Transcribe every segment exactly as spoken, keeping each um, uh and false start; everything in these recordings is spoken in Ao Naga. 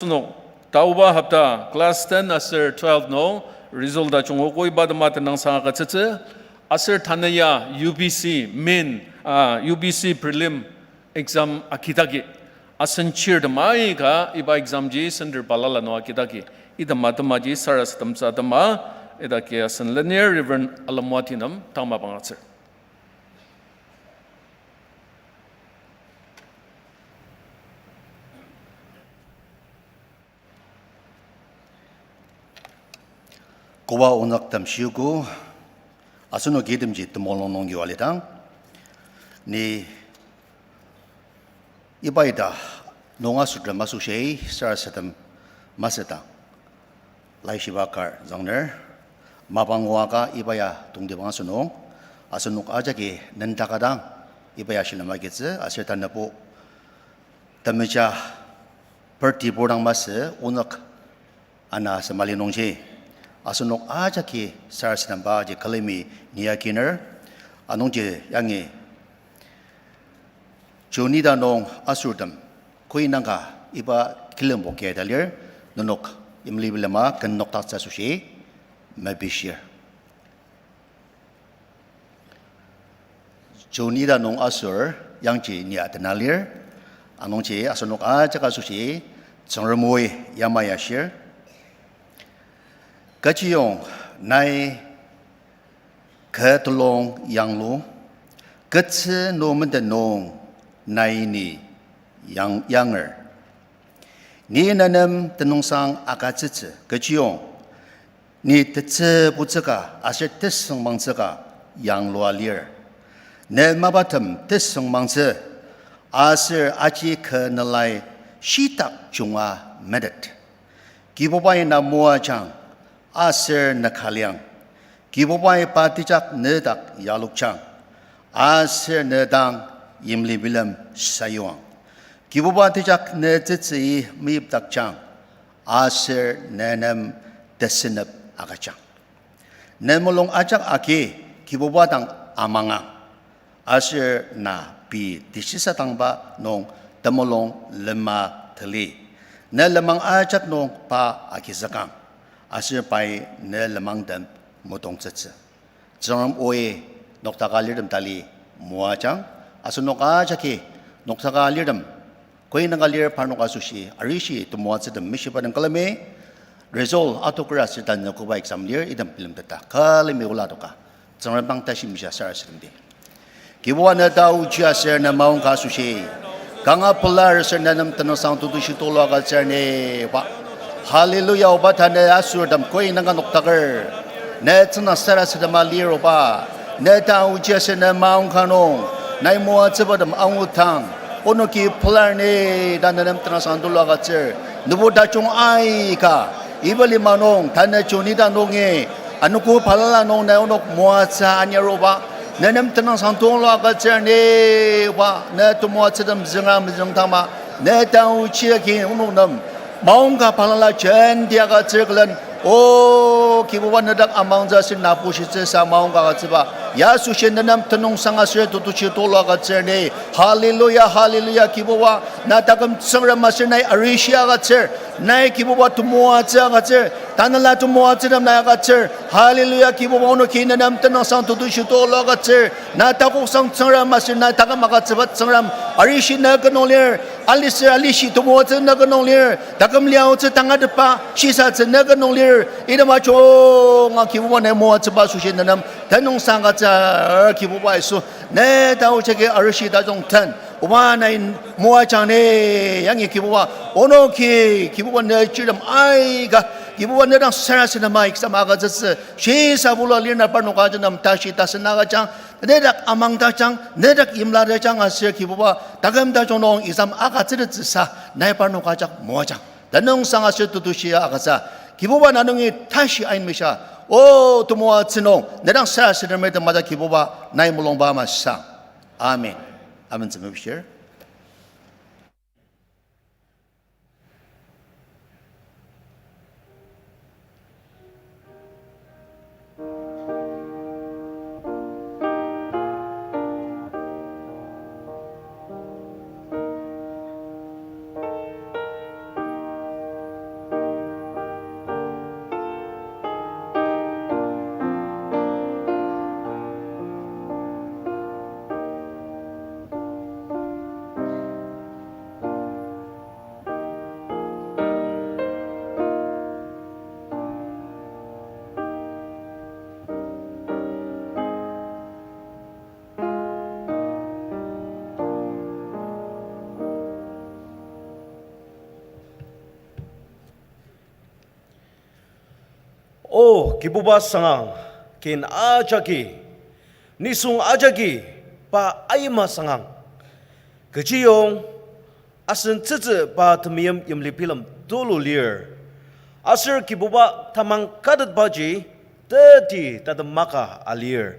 Asenok, taoba hopta class ten aser twelve nung result ajungogo iba tema tenüngsang agütsütsü, aser tanü ya U B C main, ah, U B C prelim exam agidagi, asen chirtem aika iba exam ji center balala nung agidagi, item atemaji sarasademtsü atema, idaki asen lenir Reverend Alamwati nem tang mapang agütsür. Koba onük temshiogo, asenoki itemji temulung nung yua lidang, ni iba ita nung asütem asoshi sarasadem masüdang, laishiba kar zangner, mapang oaka iba ya tongtibang asünung, asenok ajaki nendaka dang iba ya shilem agitsü aser tanübo temeja pertibur dang masü onük ana asem ali nungji, asenok ajaki sarasadembaji külemi ni akiner, anungji yangi Junita nung asürtem, koi nangka iba kilembo keta lir, nenok imlibilema ken noktaktsü asoshi mepishir. Junita nung asür yangji nia tena lir, anungji asenok ajak asoshi Tsüngrem oi yamai ashir. Kechiyong nai kü telung yanglu, ketsü nü menden nung nai ni yang, yanger. Ni nenem tenüngsang agütsütsü kechiyong, ni tetsü putsüka aser tesüngmangtsüka yanglua lir. Ne mapatem tesüngmangtsü, aser aji kü nelai shitak junga metet. Kibubai na moajang, aser ne kaliang. Kibubai pa tejak nedak yalokjang, aser ne dang yimli bilem sayuang. Kibuba tejak ne tsütsüi meyipdakjang, aser nenem tesünep agüjang. Ne mulung ajak agi Kibuba dang amangang, aser na pei teshisadangba nung temulung lema tali. Ne lenmang ajak nung pa agizükang, aser pai ne lenmangtem motongtsütsü. Tsüngrem oi noktaka lirtem tali moajang, asenok ajaki noktaka lirtem, koi nangka lir parnok asoshi arishi temoatsütem mishiba nung külemi, result atoker aser tanü koba exam lir item bilemteta külemi ola adoka. Tsüngrem dang tashi mishia sarasademdi. Kibuba ne taochi aser ne maongka asoshi kanga pelar aser nenem tenüngsang tetushi tulu agütsür ni, Oba. Hallelujah, Oba, tanü asürtem koi nangka noktaker ne tsüngdang sarasadema lir, Oba. Ne taochi aser ne maongka nung nai moatsübatem angudang, onoki pelar ni ta nenem tenüngsang tulu agütsür. Nübu tajung aika, iba lima nung tanü Junita nungi anogo balala nung ne onok moatsü anir, Oba. Nenem tenüngsang tulu agütsür ni, Oba. Ne temoatsütem züngra mezüngdangma, ne taochi agi onok nem maongka balala jenti agütsür külen, O Kibuba, nedak amangtsü aser na bushitsü sa maongka agütsüba ya asoshi nenem tenüngsang aser tetushi tulu agütsür ni. Hallelujah, hallelujah, Kibuba, na taküm Tsüngrem aser nai arishi agütsür. Nai Kibuba temoatsü agütsür. Tanela temoatsütem nai agütsür. Hallelujah, Kibuba, onoki nenem tenüngsang tetushi tulu agütsür. Na takoksang Tsüngrem aser na taküm agütsüba Tsüngrem. Arishi na kenung lir. Aliser alishi temoatsü na kenung lir. Taküm liaotsü tangatetba shisatsü na kenung lir. Item ajunga Kibuba nai moatsüba asoshi nenem tenüngsang agütsür, Kibuba Yisu. Ne taochi agi arishi tajung ten, Oba, nai moajang ni, yangi Kibuba, onoki Kibuba ne chirtem aika, Kibuba, ne dang sarasadema exam agütsütsü shisa bulua lir na parnok ajak nem tashi tasen agüjang, nedak amangtajang, nedak yimlatajang aser Kibuba, taküm tajung nung exam agütsütettsüsa nai parnok ajak moajang. Tenüngsang aser tetushi agütsü, Kibuba, na nungi tashi ainmishia, O temoatsü nung ne dang sarasademrite mata Kibuba nai mulungba masang. Amen. Amen, tsümebishir. O Kibuba sangang, kin ajaki, nisung ajaki, pa aima sangang. Kechiyong, asen tsütsü pa temeim yimli bilem tulu lir. Aser Kibuba tamang katetbaji teti tatem maka alir.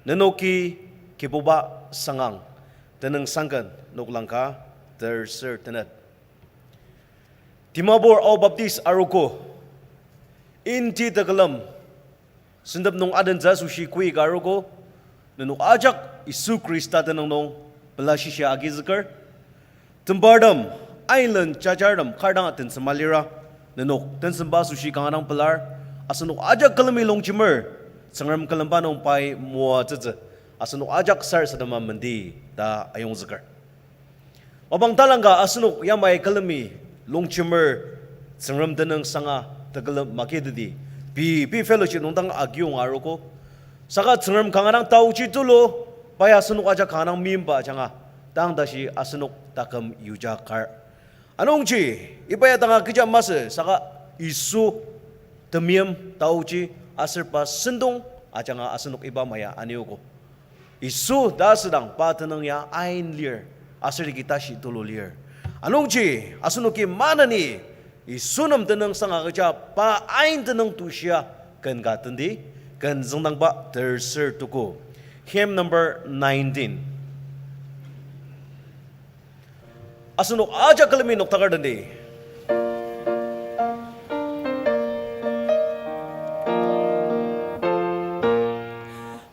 Nenoki Kibuba sangang. Tenüngsangken noklang ka terser tenet. Dimapur Ao Baptist Arogo, inti tekülem, sentep nung adentsü asoshi koika arogo, nenok ajak Yisu Khrista tenüng nung pela shishia agizüker. Tembartem, ailen jajartem kar dang atensema lira, nenok tensemba asoshi kanga dang pelar, asenok ajak külemi longjemer, Tsüngrem külemba nung pai moatsütsü, asenok ajak sarasadema mendi ta ayongzüker. Mapang talangka asenok yamai külemi longjemer Tsüngrem tenüng sanga tekülem makiteti pei, pei fellowship nung dang agiyonga arogo. Saka Tsüngrem kanga dang taoji tulu, pai asenok ajak kanga dang meimba ajanga, tang tashi asenok taküm yuja kar. Anungji, iba ya tanga kecha masü, saka Yisu temeim taoji aser pa sentong ajanga asenok iba maya aniogo. Yisu ta asüdang pa tenüng ya ain lir, aser agi tashi tulu lir. Anungji, asenoki maneni, Yisu nem tenüng sanga kecha pa ain tenüng tushia ken ka tendi, ken züngdangba terser tuku. Hymn number nineteen. Asenok ajak külemi noktaker tendi.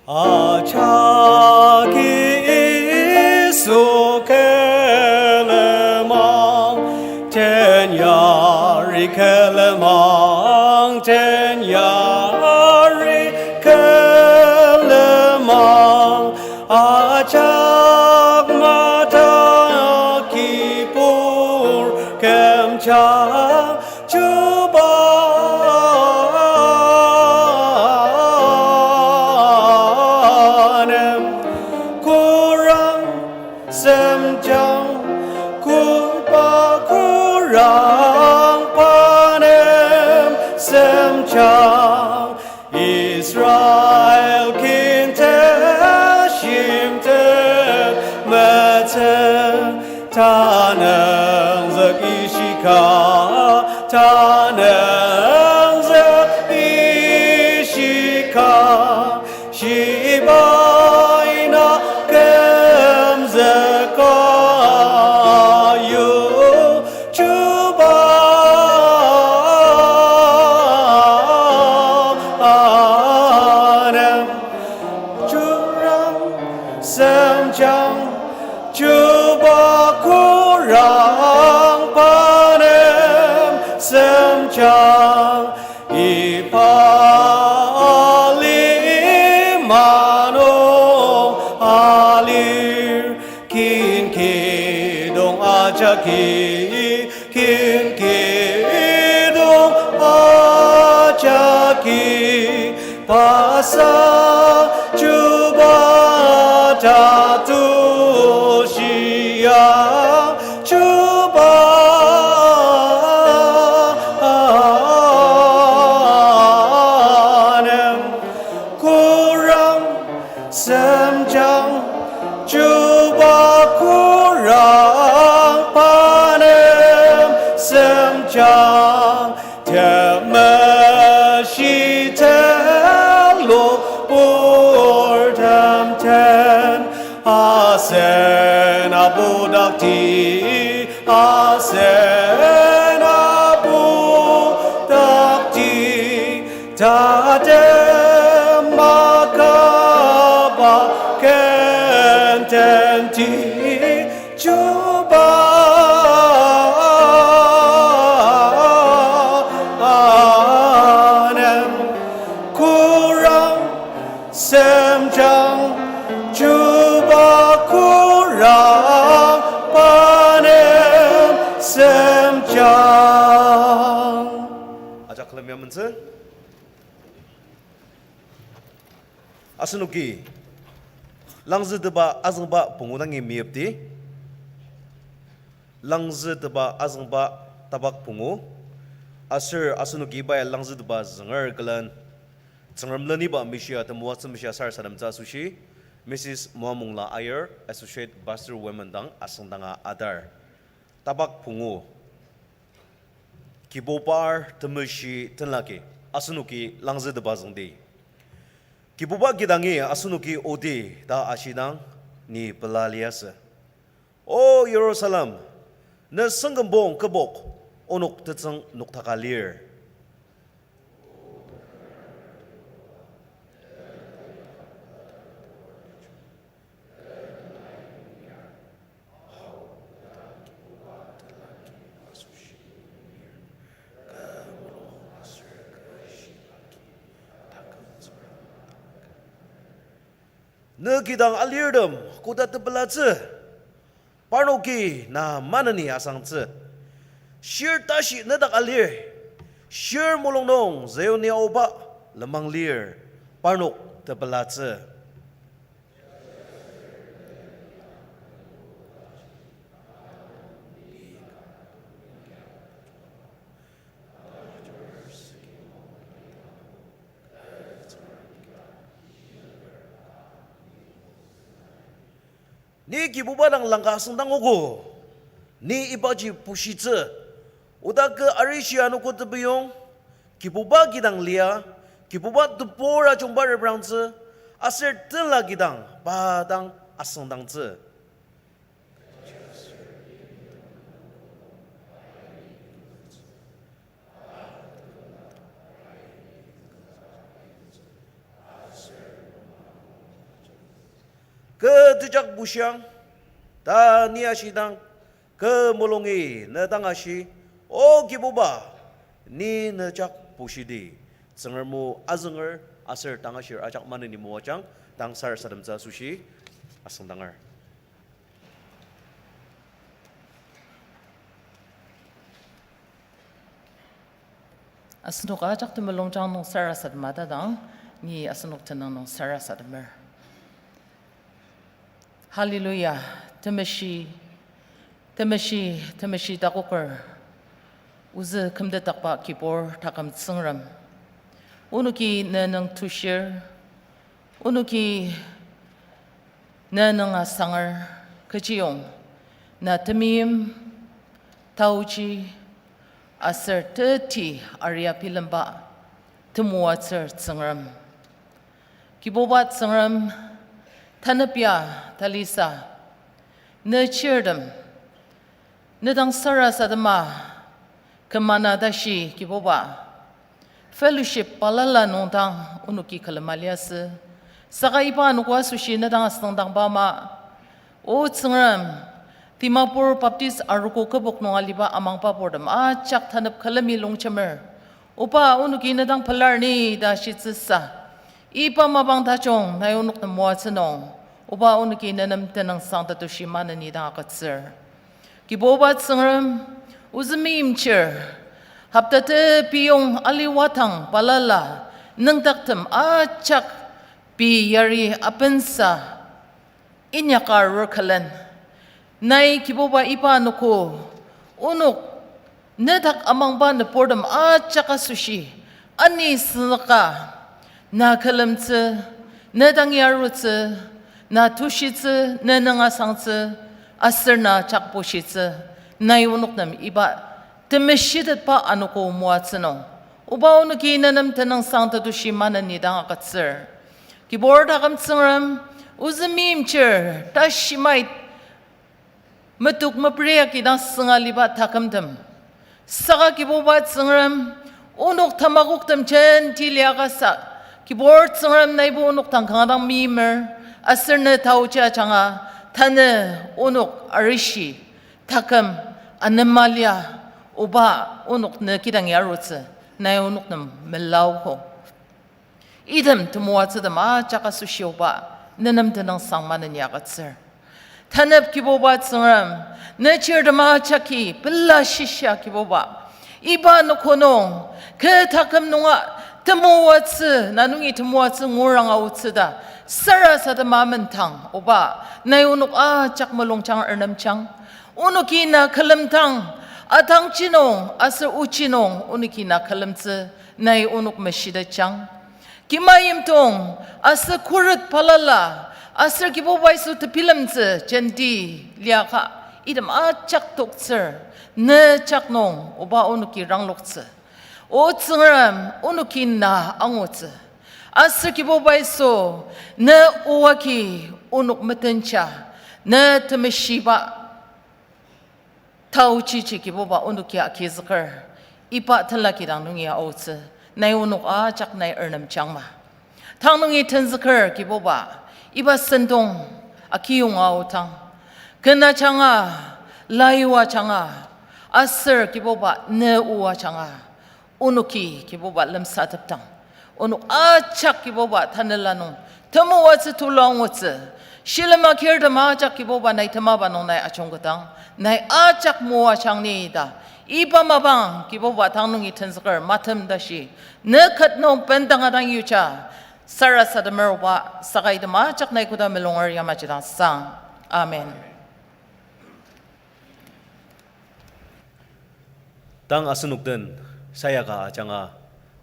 Ajaki Yisu külemang, tenyari külemang, tenyari külemang. Ajak madak kibur kümjang, Chuba nem kurang semjang, Chuba kurang pa nem semjang. Israel kin tashimtet metsü, tanangzük ishika, tanangzük ishika, shibai na kümzüka yu. Chuba nem kurang semjang, Chuba kurang pa nem semjang, iba alima nung alir. Kin kidong ajaki, kin kidong ajaki, pasa Chuba tatu shia, Chuba nem kurang semjang, Chuba kurang pa nem semjang, temeshi telok purtem ten, asen abudakti, asen abudakti, tatem makaba kententi, Chuba nem kurang semjang, Chuba kurang pa nem semjang. Ajak külem ya mensü. Asenoki Langzütepa azüngba pungu dangi meyipdi. Langzütepa azüngba tapak pungu. Aser asenoki iba ya langzütepa zünger külen, Tsüngrem leniba mishia temoatsü mishia sarasademtsü asoshi, Missus Moamongla Aier, Associate Pastor Women dang asüngdanga atar. Tapak pungu, Kibubar temeshi tenlaki, asenoki langzütepa züngdi. Kibuba kidangi asenoki odi ta ashidang ni pela liasü. O Jerusalem, ne sengkembong kübok onok tetsüng noktaka lir. Ne kidang alirtem koda tepelatsü, parnoki na maneni asangtsü. Shir tashi nedak alir, shir mulung nung Zion-i aoba lenmang lir, parnok tepelatsü. Ni Kibuba dang langka asüngdangogo, ni ibaji bushitsü, oda kü arishi anogo tebiyong, Kibuba kidang lia, Kibuba tebur ajungba reprangtsü, aser tenla kidang pa dang asüngdangtsü. Kü tejak bushiang, ta ni ashidang, kü mulungi ne dang ashi, O Kibuba, ni ne jak bushidi. Tsüngrem o azünger aser tang ashir ajak maneni moajang, tang sarasademtsü asoshi asüngdanger. Asenok ajak temulungjang nung sarasadema tadang, ni asenok tenüng nung sarasademer. Hallelujah, temeshi, temeshi, temeshi takoker, ozü kümtetdakba Kibur taküm Tsüngrem. Onoki ne nüng tushir, onoki ne nüng asanger, kechiyong na temeim, taoji, aser teti aria bilemba temoatsür Tsüngrem. Kibuba Tsüngrem, tanepya talisa, ne chirtem, ne dang sarasadema, kümana tashi Kibuba, fellowship balala nungdang onoki külema liasü. Saka iba anogo asoshi ne dang asüngdangba ama, O Tsüngrem, Dimapur Baptist arogo kübok nung aliba amangba purtem ajak tanep külemi longjemer. Oba onoki ne dang pelar ni ta shitsüsa, iba mapang tajung nai onok nem moatsü nung, Oba onoki ne nem tenüngsang tetushi maneni dang agütsür. Kibuba Tsüngrem, ozü meimchir, hopta tepiyong aliwa dang balala, nüngdaktem ajak pei yari apensa inyaka arur külen, nai Kibuba iba anogo, onok nedak amangba nüburtem ajak asoshi, ani sünüka, na külemtsü, ne dangi arutsü, na tushitsü, ne nüng asangtsü, aser na jak bushitsü, nai onok nem iba temeshitetba anogo moatsü nung, Oba onoki ne nem tenüngsang tetushi maneni dang agütsür. Kibur taküm Tsüngrem, ozü meimchir, tashimai metok mepri agi dang sünga aliba takümtem. Saka Kibuba Tsüngrem, onok tamakoktem jenti liakasa, Kibur Tsüngrem naibo onok dang kanga dang meimer, aser ne taoji ajanga, tanü onok arishi, taküm anema lia, Oba onok ne kidangi arutsü, nai onok nem melaogo. Item temoatsütem ajak asoshi Oba, ne nem tenüngsang maneni agütsür. Tanep Kibuba Tsüngrem, ne chirtem ajaki pela shishia Kibuba, iba anogo nung, kü taküm nunga temoatsü, na nungi temoatsü ngurang aotsü ta sarasadema mentang, Oba, nai onok ajak mulungjang ernemjang. Onoki na külemdang, Atangji nung aser ochi nung onoki na külemtsü, nai onok meshitetjang. Kima yimdong aser khuret balala aser Kibuba Yisu tebilemtsü jenti liaka, item ajak toktsür, ne jak nung oba onoki rangloktsü. O Tsüngrem, onoki na angutsü. Aser Kibuba Yisu, ne o agi onok metenja, ne temeshiba taochi ji Kibuba onoki agizüker, iba tenla kidang nungi aotsü, nai onok ajak nai ernemjangma. Tang nungi tenzüker Kibuba, iba sentong akiyonga aodang, ken ajanga, lai o ajanga, aser Kibuba ne o ajanga, onoki Kibuba lemsatepdang, onok ajak Kibuba tanela nung temoatsü tulu angutsü, shilem agirtem ajak Kibuba nai temaba nung nai ajungketang, nai ajak moajang ni ta, iba mapang Kibuba tang nungi tenzüker matem tashi, ne ket nung bendanga dang yuja, sarasademer oba, saka item ajak nai koda melunger yamaji dang sang. Amen. Tang asenok den sayaka ajanga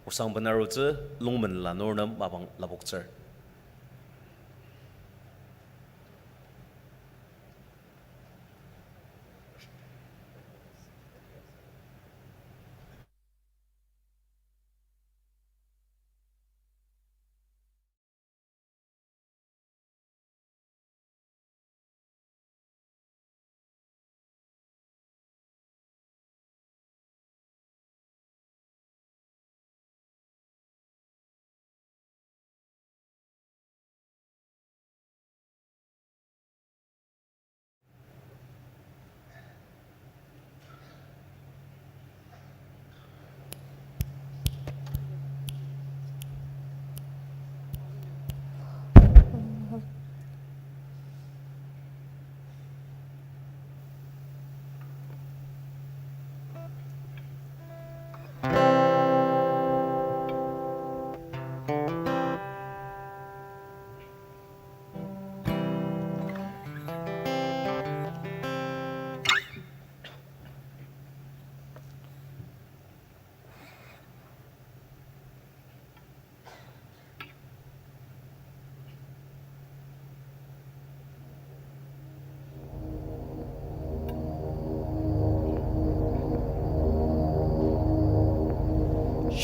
osang benarutsü Lungmenla nurnem mapang lapoktsür.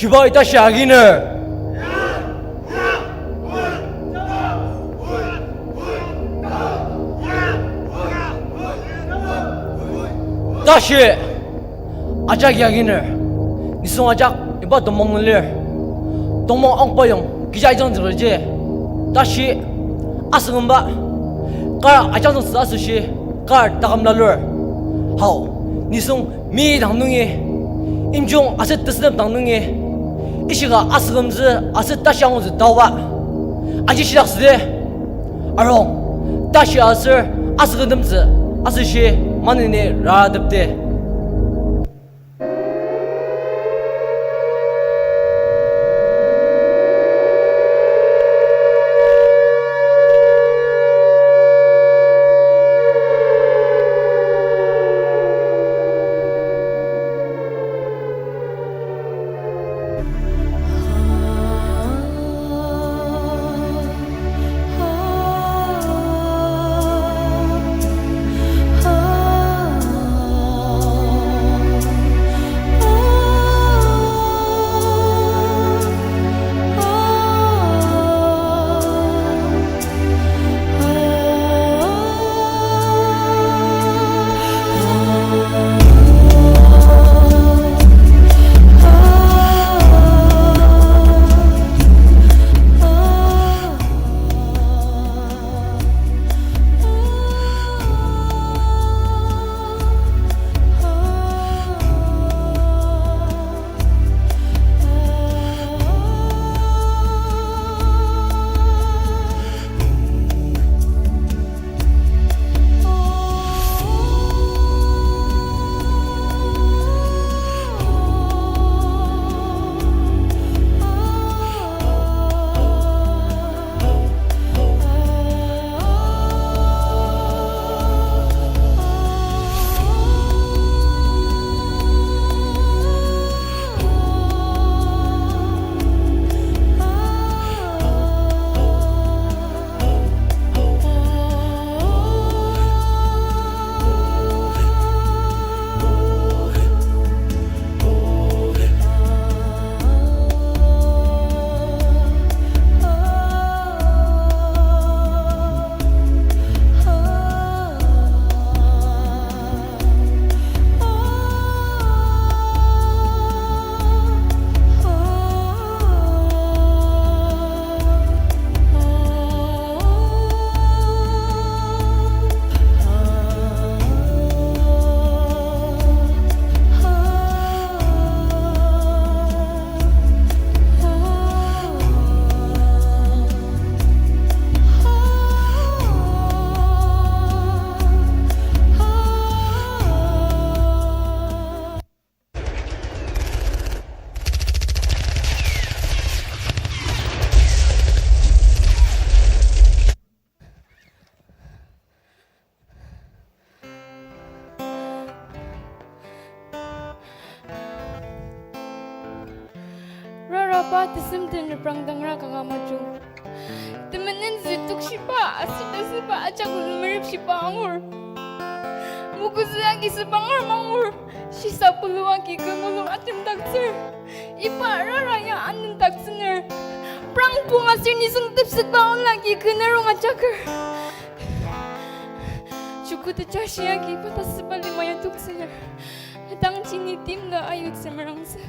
Shibai tashi aginer. Tashi ajak aginer. Nisung ajak iba tongmang nung lir. Tongmang angbayong kecha ijang zükerji. Tashi asüngenba kar ajangzüngsü asoshi kar taküm lalur. Hao, nisung mi dang nungi, imjung aser tesünem dang nungi, ishika asüngzü aser tashi angutsü taoba. Aji shidak süde. Arung, tashi aser asüngzü asoshi maneni ratepde. Pa tesem den reprangdangra kanga majung. Temenen zü tokshiba, aser tasüba ajak ulu merepshiba angur. Mokuzü agi sebanger mangur. Shisa pulu agi kü mulung atemdaktsür. Iba rara ya anendaktsüner. Prang pung aser nisung tepsetba ola agi kü narong ajaker. Chuku teja shia agi pa tasüba lima ya toktsüner. Dang jini timla ayutsü merangtsü.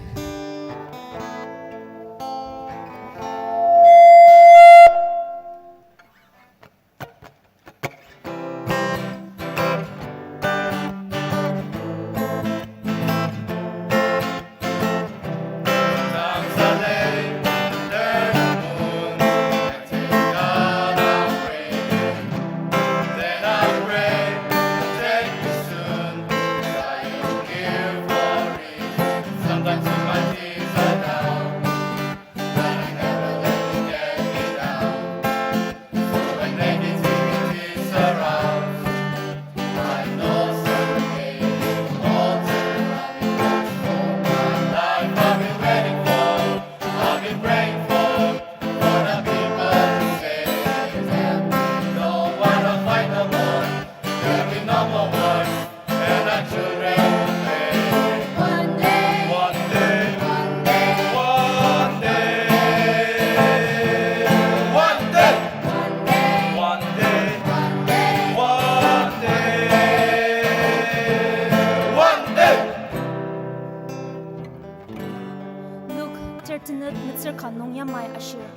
Luk tertenet metsür ka nung yamai ashir.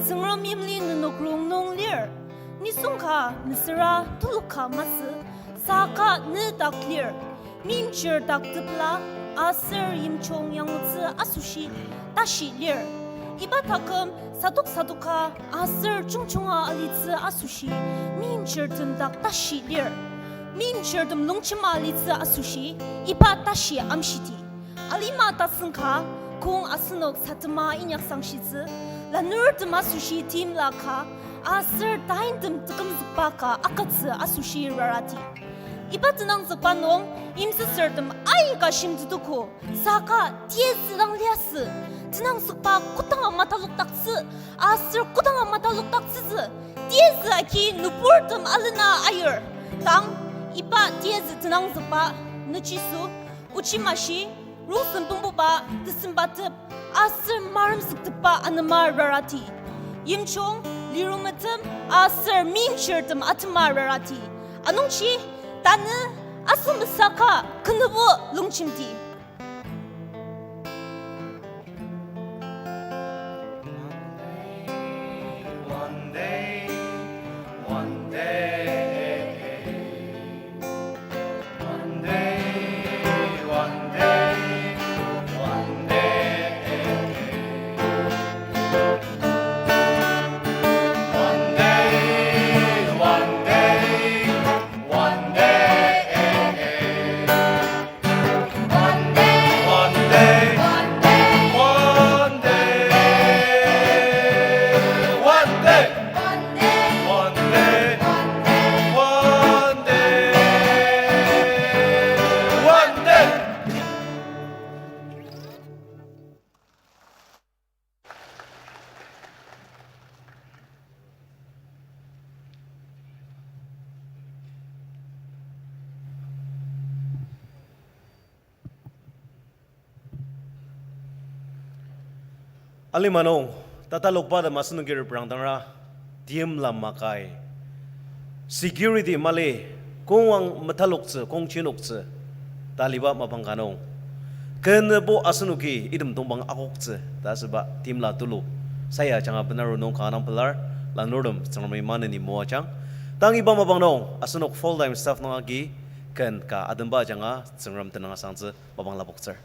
Tsüngrem yimli nenok rongnung lir. Nisung ka mesüra telok ka masü, saka ne dak lir. Meimchir dak tepela, aser yimchong yanglutsü asoshi tashi lir. Iba taküm sadok sadoka aser chungchunga alitsü asoshi, meimchirtem dak tashi lir. Meimchirtem longchima alitsü asoshi, iba tashi amshiti. Alima tasüng ka, kong asenok satema inyaksangshitsü, lanurtem asoshi timla ka, aser taintem tekümzükba ka akatsü asoshi rarati. Iba tenangzükba nung, yimsüsürtem aika shimtetoko, saka tiezü dang liasü, tenangzükba kodanga matalokdaktsü, aser kodanga matalokdaktsütsü, tiezü agi nüburtem alena ayur. Tang, iba tiezü tenangzükba, nüchiso, ochimashi, rongsen pongbuba, tesembatep, aser maremzüktepba anema rarati. Yimchung, lirumetem, aser meimchirtem atema rarati. Anungji, tanü, asen mesaka, kenübo longchimti. Alima nung, tatalokba tem asenoki reprangdangra, timla makai. Security mali, kongwang metaloktsü, kongchinoktsü, taliba mapang ka nung. Kenübo asenoki item tongpang akoktsü, ta asüba timla tulu. Saya ajanga benaru nung kanga pelar, lanurtem Tsüngremi maneni moajang. Tang iba mapang nung, asenok full time staff nung agi, ken ka ademba ajanga, Tsüngrem tenüng asangtsü, mapang lapoktsür.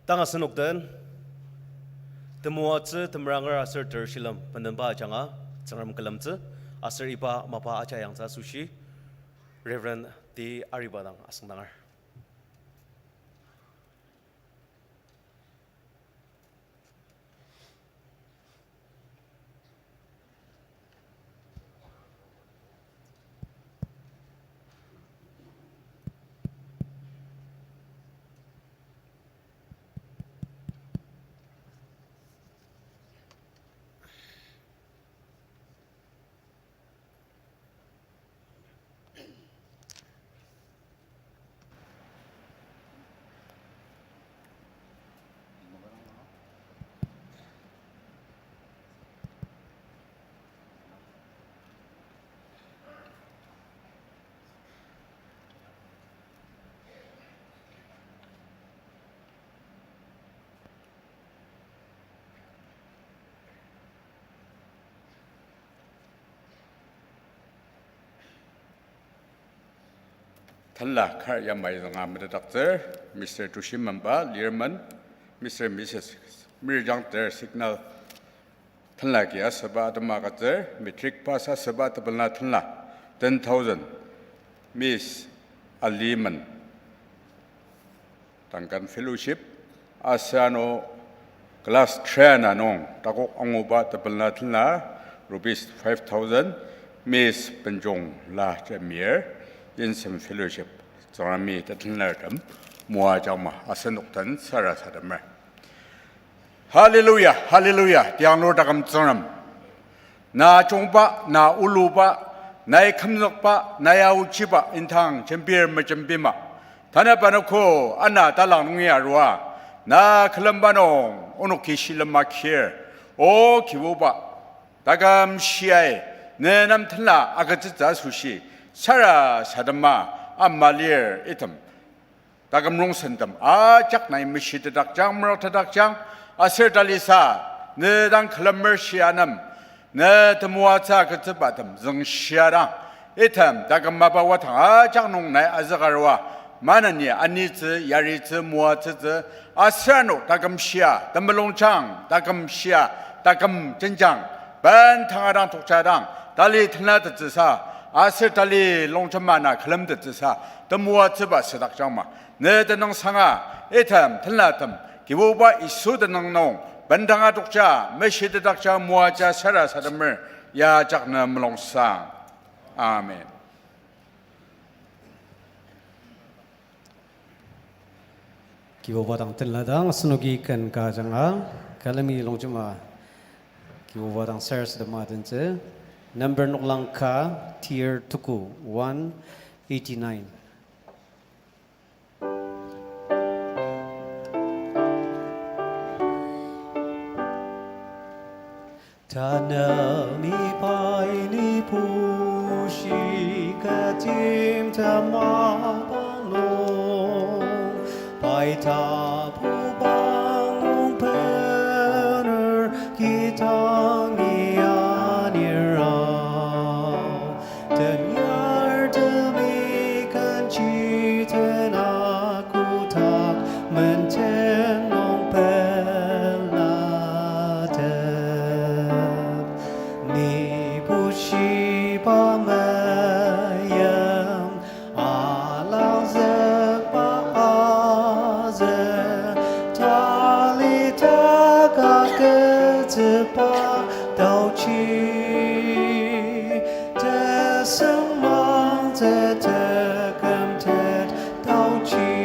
Tang asenok den, temoatsü temeranger aser ter shilem benemba ajanga, Tsüngrem külemtsü, aser iba mapa aja yangtsü asoshi, Reverend T. Ariba dang asüngdanger. Tenla kar yamai zanga metetdaktsür, Mister Tushi Memba, Learman, Mister Missus Mirjang ter Signal, tenla ki asüba atema agütsür, matric pass asüba tepela tenla, ten thousand, Miss Aliman, Duncan Fellowship, aser ano class ten a nung takok anguba tepela tenla, rupees five thousand, Miss Benjong La Jamir, Yimsem Fellowship, Tsüngremi tetenlartem moajangma asenok den sarasademer. Hallelujah, hallelujah, tianglur taküm Tsüngrem. Na jungba, na uluba, nai kümzükba, nai aochiba, intang jembir mejembima. Tanü panogo, ana talang nungi arua, na külemba nung, onoki shilem akir. O Kibuba, taküm shiai, ne nem tenla agütsütsü asoshi, sarasadema, ama lir item. Taküm rongsentem ajak nai meshitedakjang, meroktetdakjang, aser talisa, ne dang külemer shia nem, ne temoatsü agütsübatem züngshia dang, item taküm mapa wadang ajak nung nai azükarua, maneni anitsü, yaritsü, moatsütsü, aser ano taküm shia, temulungjang, taküm shia, taküm jenjang, ben tanga dang tokja dang, tali tenlatettsüsa, aser tali longjema na külemtettsüsa, temoatsüba südakjangma. Ne tenüngsanga, item, tenlatem, Kibuba Yisu tenüng nung, bendanga tokja, meshitedakja, moaja, sarasademer, ya ajak ne mulungsang. Amen. Kibuba dang tenla dang asenoki ken ka ajanga, külemi longjema, Kibuba dang sarasadema adentsü, number noklang ka, tier tuku, one eighty-nine. Tanü mi pai ni pushi katim tamabang nung, pai tapu bang nung bener kidang ni anirang. Tenyartemi kenji tena kotak menden nung pelatep. Ni bushiba meim alangzükba azü, tali taka ketsüba taochi. Tesüngmangtsü tekümtet taochi.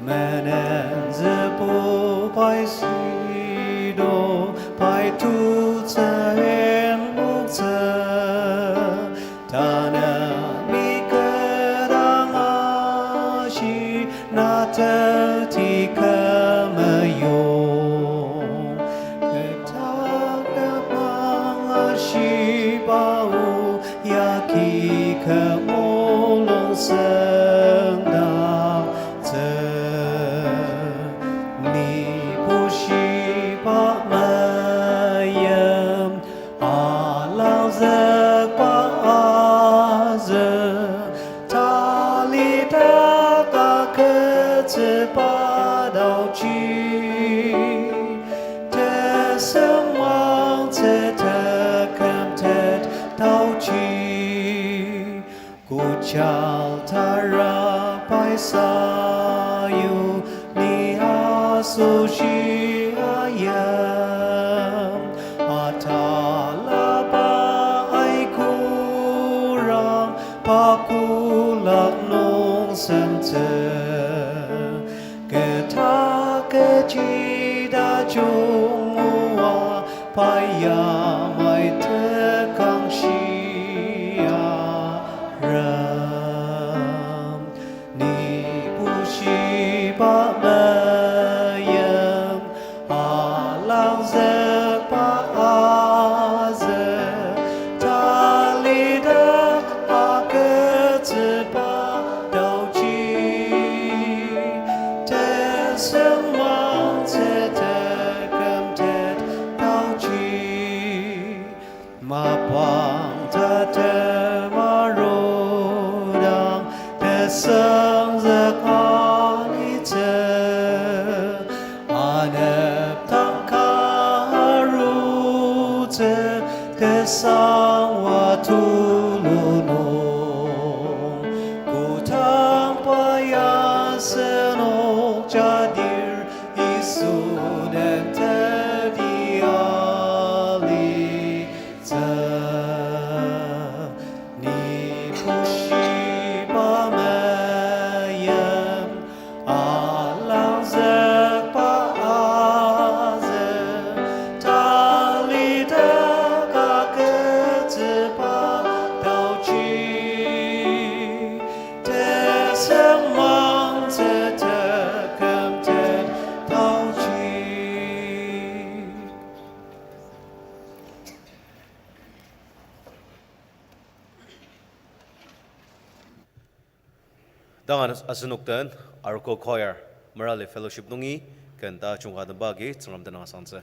Menenzübu pai sido pai tutsü engmoktsü. Tanü mi kü dang ashi na teti kü meyong. Kü takap manga shiba o yagi kü mulung sengdaktsü. Ni bushiba meim alangzükba azü, tali taka ketsüba Jaltara pai sayu ni asoshi ayim, atalaba aikurang pa kolak nung semtsü. Keta kechi tajung oa pa yamai tekangshi arem. Ni bushiba meim, alangzükba azü, talidak agütsüba taoji, tesüngmangtsü tekümtet taoji. Mapang tatem arudang tesüngzük alitsü, anepdang ka arutsü tesangwa tulu nung, kodangba ya asenok jadir Yisu den teti ali- tsü. Ni bushiba meim, alangzükba azü, talidak agütsüba taoji, tesüngmangtsü tekümtet taoji. Tanga asenok den Arogo Choir, Merali Fellowship nungi, ken ta chungka temba agi Tsüngrem tenüng asangtsü.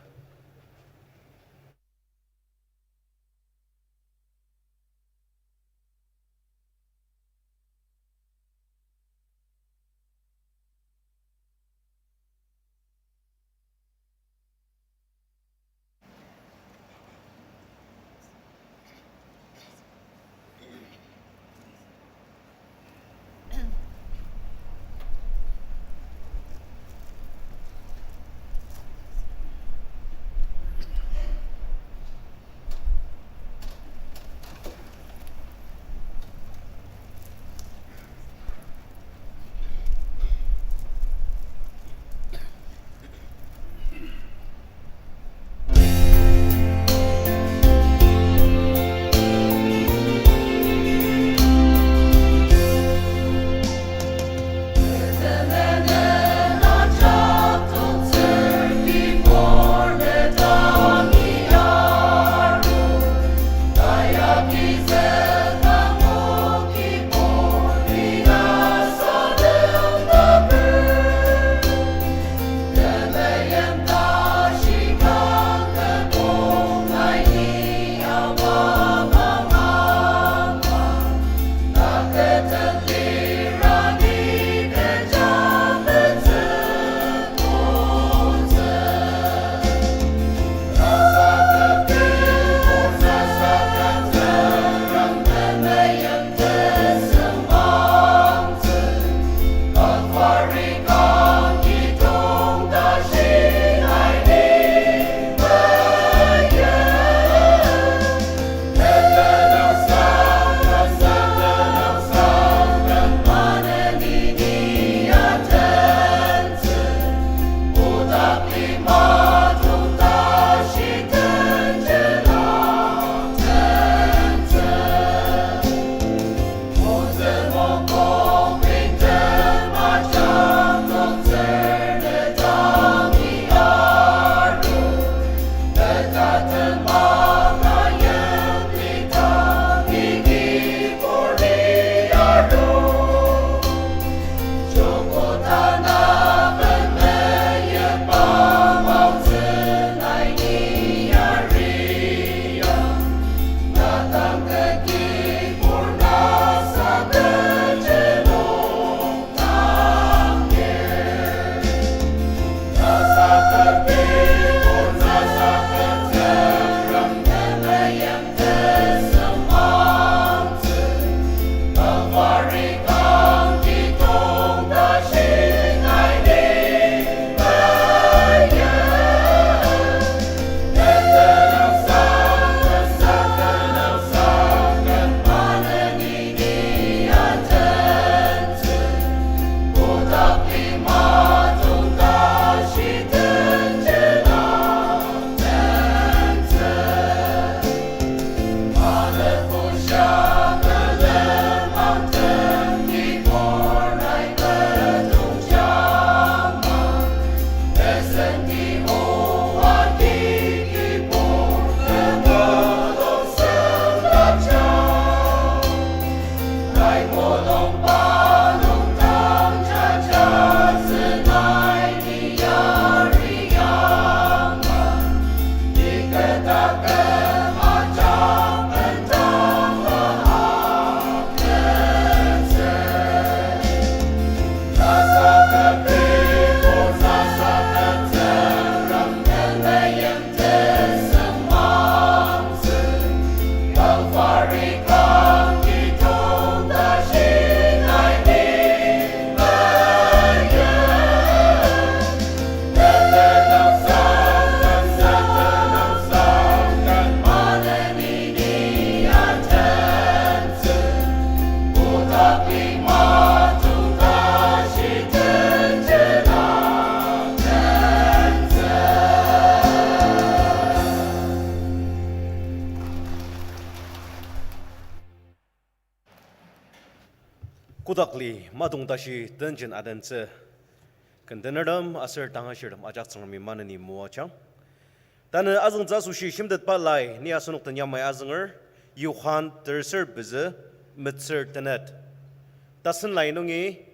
Kotak li madong tashi tenjen adentsü. Kendenertem aser tangashirtem ajak Tsüngremi maneni moajang. Tanü azüngtsü asoshi shimtetba lai ni asenok den yamai azünger, Johan terser pezü, metsür tenet. Tasen lai nungi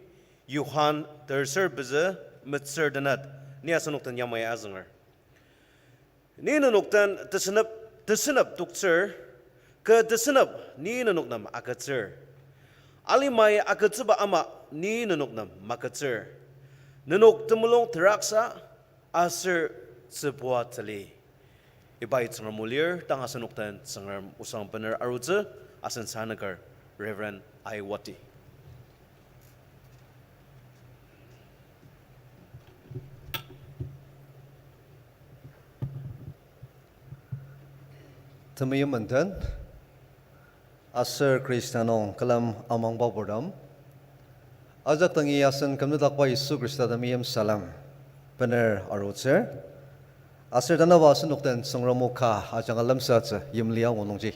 Johan terser pezü, metsür tenet, ni asenok den yamai azünger. Ni nenok den tesünep, tesünep toktsür, kü tesünep ni nenok nem agütsür. Alimai agütsüba ama ni nenok nem magütsür. Nenok temulung teraksa aser tsübua tali. Ibai Tsüngrem o lir, tang asenok den Tsüngrem osang bener arutsü, asen sanüker Reverend Aiwati. Temeim menden, aser Khrista nung külen amangba purtem, ajak dangi asen kümnüdakba Yisu Khrista temeim salem bener arutsür. Aser tanaba asenok den Tsüngrem o ka ajanga lemsatsü yimli angu nungji,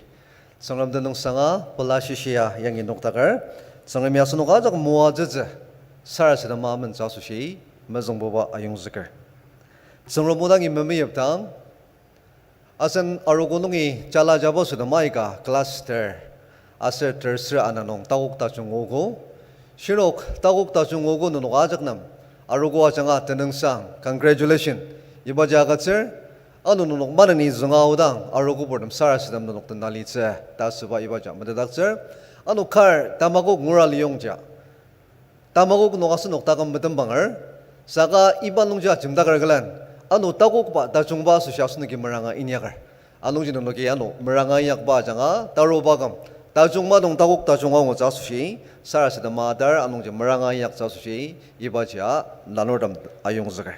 Tsüngrem tenüngsanga pela shishia yangi noktaker, Tsüngremi asenok ajak moatsütsü sarasadema amentsü asoshi mezüngbuba ayongzüker. Tsüngrem o dangi memeyipdang, asen arogo nungi jala jaba sütem aika class ter, aser terser ana nung takok tajung nguogo. Shinok takok tajung nguogo nenok ajak nem, arogo ajanga tenüngsang, congratulation, ibaji agütsür. Ano nenok maneni zünga aodang, arogo purtem sarasadem nenok den alitsü ta asüba ibaji metetdaktsür. Ano kar tamakok ngura liyongja, tamakok nung asenok taküm metembanger, saka iba nungji ajemdaker külen, ano takokba tajungba asoshi asenoki meranga inyaker. Anungji nenoki ano meranga inyakba ajanga taruba küm, tajung madong takok tajung angutsü asoshi sarasadema adar anungji meranga inyaktsü asoshi ibajia lanurtem ayongzüker.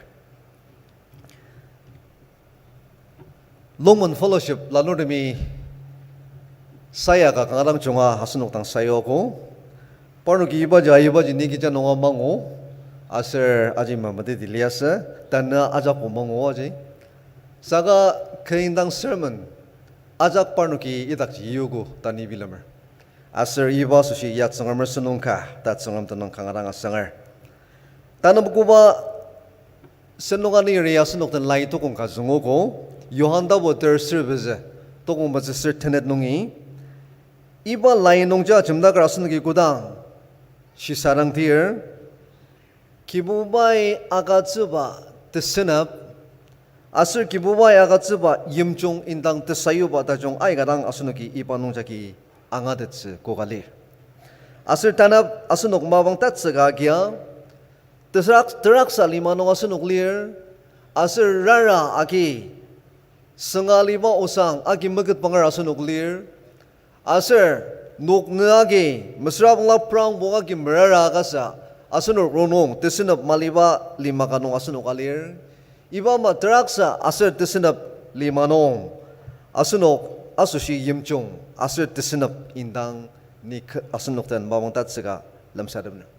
Longmen Fellowship lanurtemi sayaka kanga dang junga asenok dang sayuogo. Parnoki ibaji, ibaji ni kija nunga mangu, aser aji mameteti liasü, tanü ajak ko mangu aji. Saka kü indang sermon ajak parnoki idakji yuogo ta ni bilemer. Aser iba asoshi ya Tsüngremer sentong ka ta Tsüngrem tenüng kanga dang asanger. Tanü koba sentong anir ya asenok den lai tokong ka züngogo, Johan tapu terser pezü, tokong metsüsür tenet nungi. Iba lai nungji ajemdaker asenoki kodang shisadangdir, Kibubai agütsüba tesünep, aser Kibubai agütsüba yimjung indang tesayuba tajung aika dang asenoki iba nungjagi angatettsü koka lir. Aser tanap asenok mapang tatsüka agia, terak-, teraksa lima nung asenok lir, aser rara agi sünga aliba osang agi meketbanger asenok lir, aser noknü agi mesüra bangla prang bong agi merara kasa asenok rongnung tesünep maliba lima ka nung asenoka lir. Iba ama teraksa aser tesünep lima nung asenok asoshi yimjung aser tesünep indang ni kü-, asenok den mapang tatsüka lemsatepner.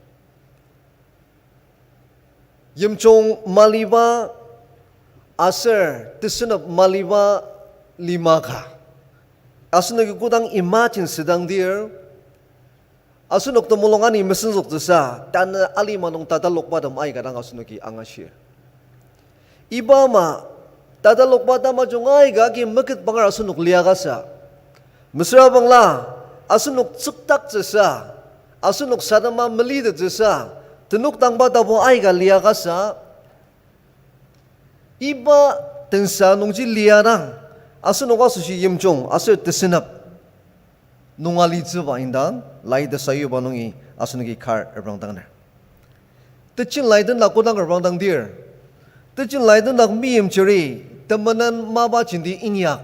Yimjung maliba aser tesünep maliba lima ka. Asenoki kodang imagine südangdir, asenok temulung ani mesenzüktsüsa, tanü alima nung tatalokbatem aika dang asenoki angashir. Iba ama tatalokba tamajung aika agi meketbanger asenok liakasa. Mesüra bangla, asenok tsüktaktsüsa, asenok sadema melitettsüsa, tenük tangba tapu aika liakasa. Iba tensa nungji liadang, asenok asoshi yimjung aser tesünep nung alitsüba indang, lai tesayuba nungi asenoki kar reprangdangner. Tejen lai den la kodang reprangdangdir, tejen lai den dak meimchiri temenen mapa jenti inyak.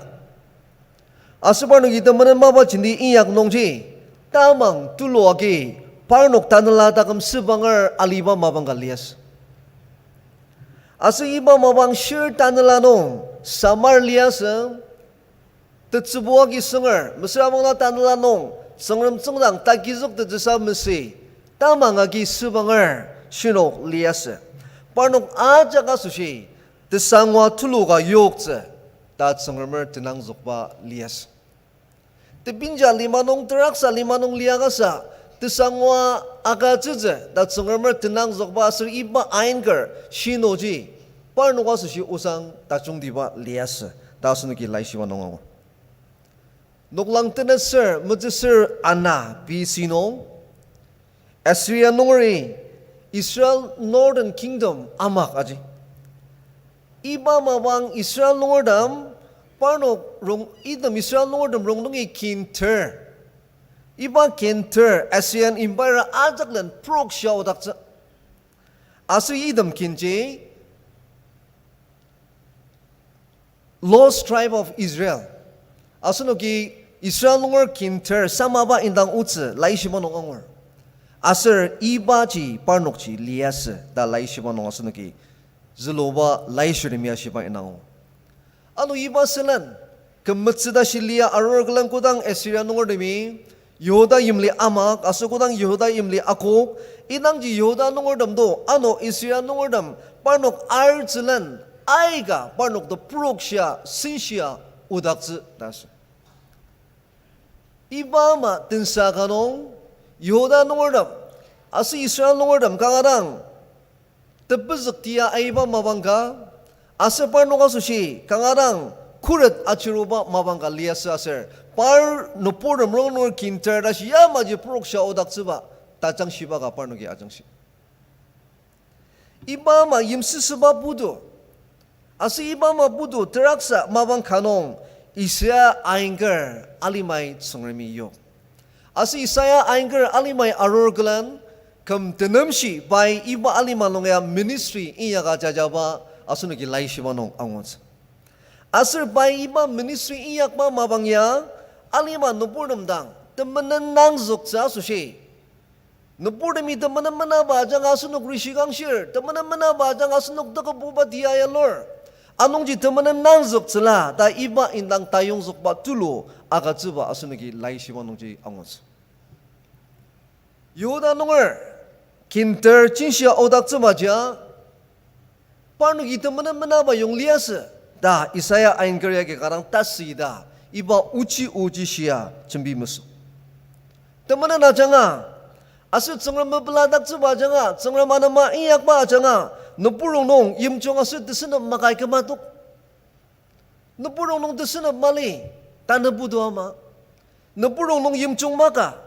Aser parnoki temenen mapa jenti inyak nungji, tamang tulu agi parnok tanela taküm sübanger aliba mapang ka liasü. Aser iba mapang shir tanela nung samar liasü, tetsübu agi sünger, mesüra bangla tanela nung Tsüngrem tsüngdang tagizüktettsüsa masü, tamang agi sübanger shinok liasü. Parnok ajak asoshi tesangwa tulu ka yoktsü ta Tsüngremer tenangzükba liasü. Tebinja lima nung, teraksa lima nung liakasa, tesangwa agütsütsü ta Tsüngremer tenangzükba aser iba ain kar shinoji parnok asoshi osang tajungtiba liasü ta asenoki laishiba nung angur. Noklang tenet ser metsüsür ana B C nung, Assyria nungeri Israel Northern Kingdom amak aji. Iba mapang Israel nungertem, parnok rong, item Israel nungertem rongnungi kinter. Iba kinter Assyrian Empire ajak len prokshia odaktsü. Aser item kinji Lost Tribe of Israel. Asenoki Israel nunger kinter samaba indang otsü laishiba nung angur. Aser ibaji parnokji liasü ta laishiba nung asenoki züluba laishirtemi ashiba indang angur. Ano iba sülen, küm metsü tashi lia arur külen kodang Assyria nungertemi Yihuda yimli amak, aser kodang Yihuda yimli akok, idangji Yihuda nungertem do, ano Assyria nungertem, parnok artsülen, aika parnok teprokshia, senshia, odaktsü ta asür. Iba ama tensa ka nung, Yihuda nungertem, aser Israel nungertem kanga dang, tepezük tia aiba mapang ka, aser parnok asoshi kanga dang khuret achiruba mapang ka liasü aser, par nüburtem rongnung kinter tashi yamaji prokshia odaktsüba tajangshiba ka parnoki ajangshi. Iba ama yimsüsüba putu, aser iba ama putu teraksa mapang ka nung Isaiah ainker alimai Tsüngremi yok. Aser Isaiah ainker alimai arur külen, küm tenemshi pai iba alima nung ya ministry inyaka jajaba asenoki laishiba nung angutsü. Aser pai iba ministry inyakba mapang ya, alima nüburtem dang temenen nangzüktsü asoshi, nüburtemi temenen menaba ajanga asenok rishikangshir, temenen menaba ajanga asenok tekübuba tia yalur. Anungji temenen nangzüktsüla ta iba indang tayongzükba tulu agütsüba asenoki laishiba nungji angutsü. Yihuda nunger kinter jenshia odaktsübaji, parnoki temenen menaba yong liasü ta Isaiah ainker yagi kanga dang tasü ta iba ochi ochi shia jembi mesü. Temenen ajanga, aser Tsüngrem mepela daktsüba ajanga, Tsüngrem anema inyakba ajanga, nübur rongnung yimjung aser tesünep makai kümatok. Nübur rongnung tesünep mali, tanü putu ama. Nübur rongnung yimjung maka,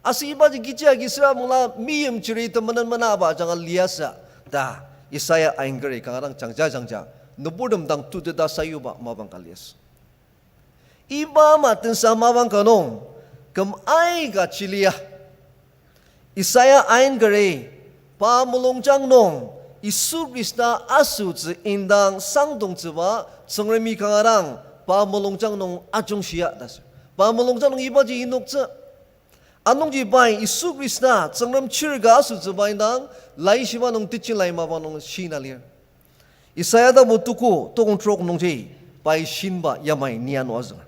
aser ibaji kechi agi süra mungla meimchiri temenen menaba ajanga liasü ta Isaiah ainkeri kanga dang jangja jangja, nüburtem dang tuteta sayuba mapang ka liasü. Iba ama tensa mapang ka nung, küm aika chilia Isaiah ainkeri, pa mulungjang nung, Yisu Khrista asütsü indang sangdongtsüba, Tsüngremi kanga dang, pa mulungjang nung ajungshia ta sür. Pa mulungjang nung ibaji inoktsü. Anungji pai Yisu Khrista, Tsüngrem chir ka asütsüba indang, laishiba nung teaching lai mapang nung shina lir. Isaiah tapu tuku tokong trok nungji pai shinba yamai ni ano azünger.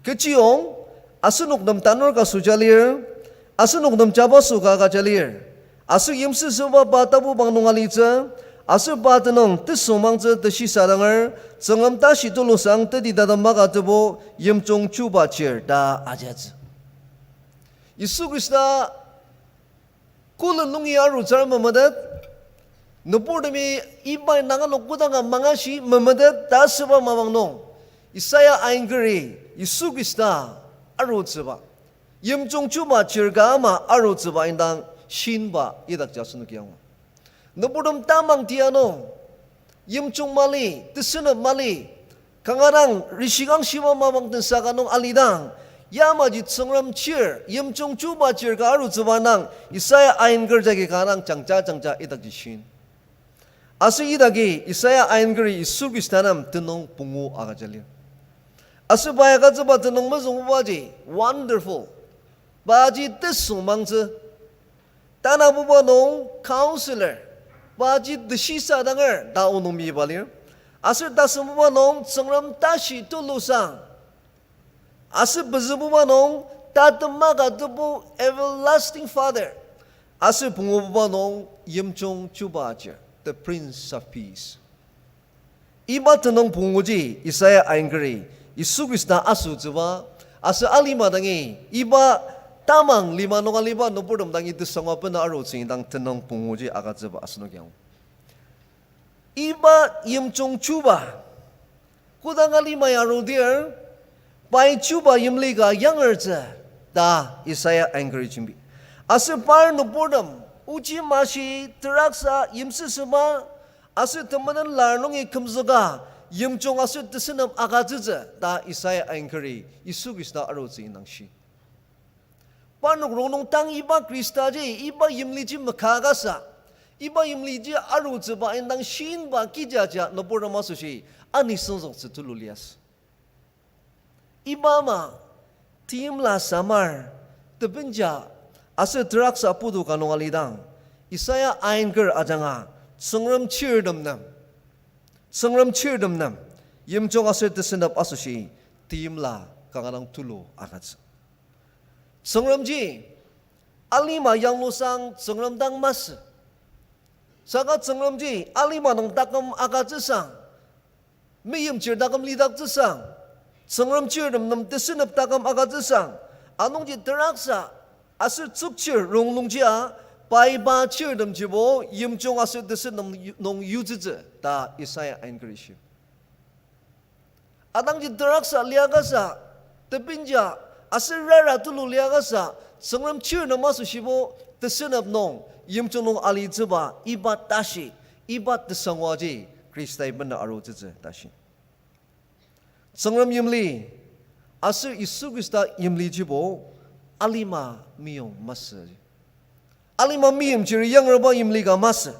Kechiyong, asenok nem tanur ka süja lir, asenok nem jabaso ka agüja lir, aser yimsüsüba pa tapubang nung alitsü, Aser pa tenüng tesüngmangtsü teshisadanger, Tsüngrem tashi tulusang teti tatem maka tebu yimjung chuba chir ta ajatsü. Yisu Khrista kolen nungi arutsür memetet, nüburtemi iba nanga nung kodanga mangashi memetet ta asüba mapang nung, Isaiah ainkeri Yisu Khrista arutsüba, yimjung chuba chir ka ama arutsüba indang shinba idakji asenoki angur. Nüburtem tamang tia nung, yimjung mali, tesünep mali, kanga dang rishikang shiba mapang tensa ka nung alidang, yamaji Tsüngrem chir, yimjung chuba chir ka arutsüba indang, Isaiah ainkeri jagi kanga dang jangja jangja idakji shin. Aser idaki Isaiah ainkeri Yisu Khrista nem tenüng pungu agüja lir. Aser pai agütsüba tenüng mezüngbubaji wonderful. Paji tesüngmangtsü. Tanabuba nung counselor. Paji teshisadanger ta onok miba lir. Aser tasüngbuba nung Tsüngrem tashi tulusang. Aser pezübuba nung tatem maka tebu everlasting Father. Aser pungububa nung yimjung chuba chir, the Prince of Peace. Iba tenüng punguji Isaiah ainkeri Yisu Khrista asütsüba, aser alima dangi iba tamang lima nung aliba nüburtem dangi tesangwa bena arutsü indang tenüng punguji agütsüba asenoki angur. Iba yimjung chuba, kodang alima ya arudir, pai chuba yimli ka yangertsü ta Isaiah ainkeri jembi. Aser par nüburtem, ochi mashi, teraksa, yimsüsüba, aser temenen lar nungi kümzüka, yimjung aser tesünep agütsütsü ta Isaiah ainkeri Yisu Khrista arutsü indang shi. Parnok rongnung tang iba Khristaji, iba yimliji maka kasa, iba yimliji arutsüba indang shinba kijaja nüburtem asoshi ani süngzüktsü tulu liasü. Iba ama, teimla samar, tebenja, aser teraksa putu ka nung alidang, Isaiah ainker ajanga, Tsüngrem chirtem nem, Tsüngrem chirtem nem, yimjung aser tesünep asoshi, teimla kanga dang tulu agütsü. Tsüngremji, alima yanglusang Tsüngrem dang masü. Saka Tsüngremji alima nung taküm agütsüsang, meimchir taküm lidaktsüsang, Tsüngrem chirtem nem tesünep taküm agütsüsang, anungji teraksa aser tsükchir rongnungjia, pai pa chirtemjibo yimjung aser tesünep nung yutsütsü ta Isaiah ainkeri shi. Atangji teraksa liakasa, tebenja, aser rara tulu liakasa, Tsüngrem chirtem asoshibo, tesünep nung, yimjung nung alitsüba, iba tashi, iba tesangwaji, Khristai bena arutsütsü tashi. Tsüngrem yimli, aser Yisu Khrista yimlijibo, alima meyong masü. Alima meimchir yangerba yimli ka masü.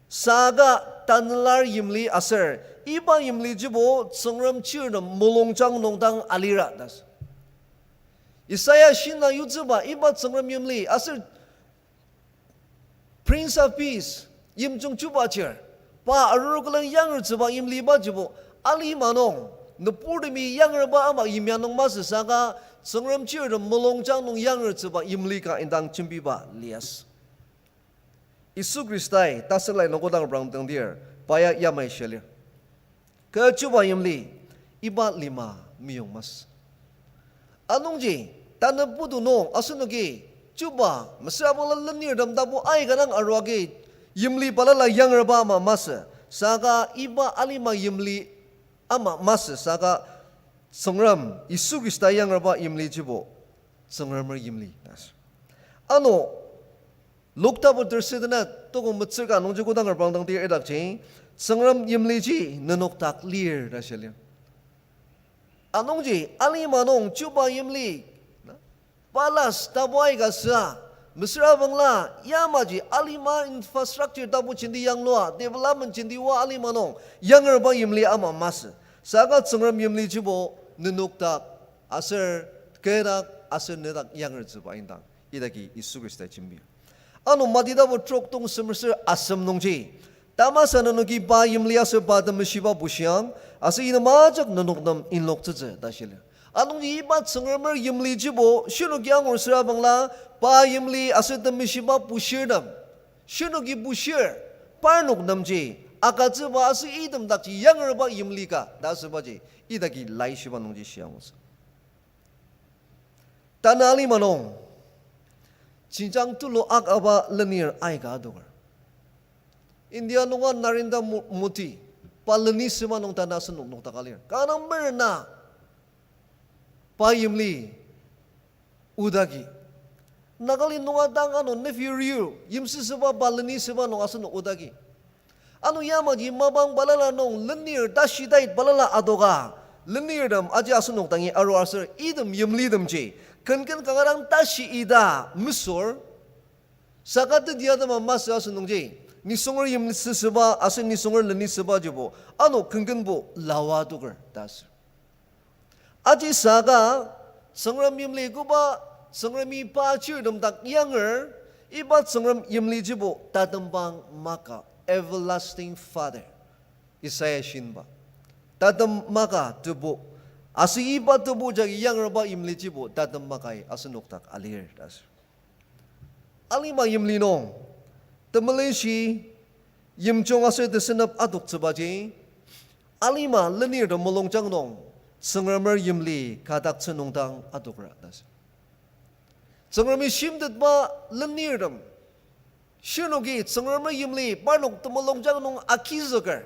Saka tanülar yimli aser, iba yimlijibo Tsüngrem chirtem mulungjang nung dang alira ta sü. Isaiah shina yutsüba iba Tsüngrem yimli aser Prince of Peace, yimjung chubatsür, pa arur külen yangertsüba yimlibajibo, alima nung, nüburtemi yangerba ama yimya nung masü saka, Tsüngrem chirtem mulungjang nung yangertsüba yimli ka indang jembiba liasü. Yisu Khristai tasüklai nung kodang reprangdangdir, pa ya yamai shia lir. Kü chuba yimli, iba lima meyong masü. Anungji, tanü putu nung asenoki, chuba, mesüra bangla lenirtem tapu aika dang aruagi, yimli balala yangerba ama masü, saka iba alima yimli ama masü, saka Tsüngrem, Yisu Khrista yangerba yimlijibo, Tsüngremer yimli ta sü. Ano, Luk tapu tersü tenet, tokong metsür ka nungji kodang reprangdangdir idakji, Tsüngrem yimliji nenok dak lir ta shia lir. Anungji, alima nung chuba yimli, palace tapu aika süa, mesüra bangla, yamaji alima infrastructure tapu jenti yanglua, development jenti oa alima nung, yangerba yimli ama masü. Saka Tsüngrem yimlijibo nenok dak, aser kü dak, aser ne dak yangertsüba indang, idaki Yisu Khrista jembir. Ano Mati tapu trok tong semer ser asem nungji, tamasa nenoki pa yimli aser pa temeshiba bushiang, aser item ajak nenok nem inloktsütsü ta shia lir. Anungji iba Tsüngremer yimlijibo, shinoki angur süra bangla, pa yimli aser temeshiba bushirtem, shinoki bushir, parnok nemji agütsüba aser item dakji yangerba yimli ka ta asübaji idaki laishiba nungji shiangutsü. Tanü alima nung jenjang tulu akaba lenir aika adoker. India nunga Narendra Mo-, Modi, pa lenisüba nung tanü asenok nokdaka lir. Kanga merena pa yimli odagi. Nagaland nunga dang ano nephew Ryu yimsüsüba pa lenisüba nung asenok odagi. Ano yamaji mapang balala nung lenir tashi tait balala adoka. Lenirtem aji asenok dangi aru aser item yimlitemji kenken kanga dang tashi ita mesür. Saka teti atema masü asünungji, nisunger yimsüsüba aser nisunger lenisübajibo ano kenkenbo lawa adoker ta asür. Aji saka, Tsüngrem yimli koba, Tsüngremi pa chirtem dak yanger, iba Tsüngrem yimlijibo tatembang maka, everlasting Father. Isaiah shinba. Tatem maka tebu. Aser iba tebu jagi yangerba yimlijibo tatem makai asenok dak alir ta asür. Alima yimli nung, temelenshi, yimjung aser tesünep adoktsübaji, alima lenirtem mulungjang nung, Tsüngremer yimli kadaktsü nungdang adokra ta asür. Tsüngremi shimtetba lenirtem, shirnoki Tsüngremer yimli parnok temulungjang nung agizüker,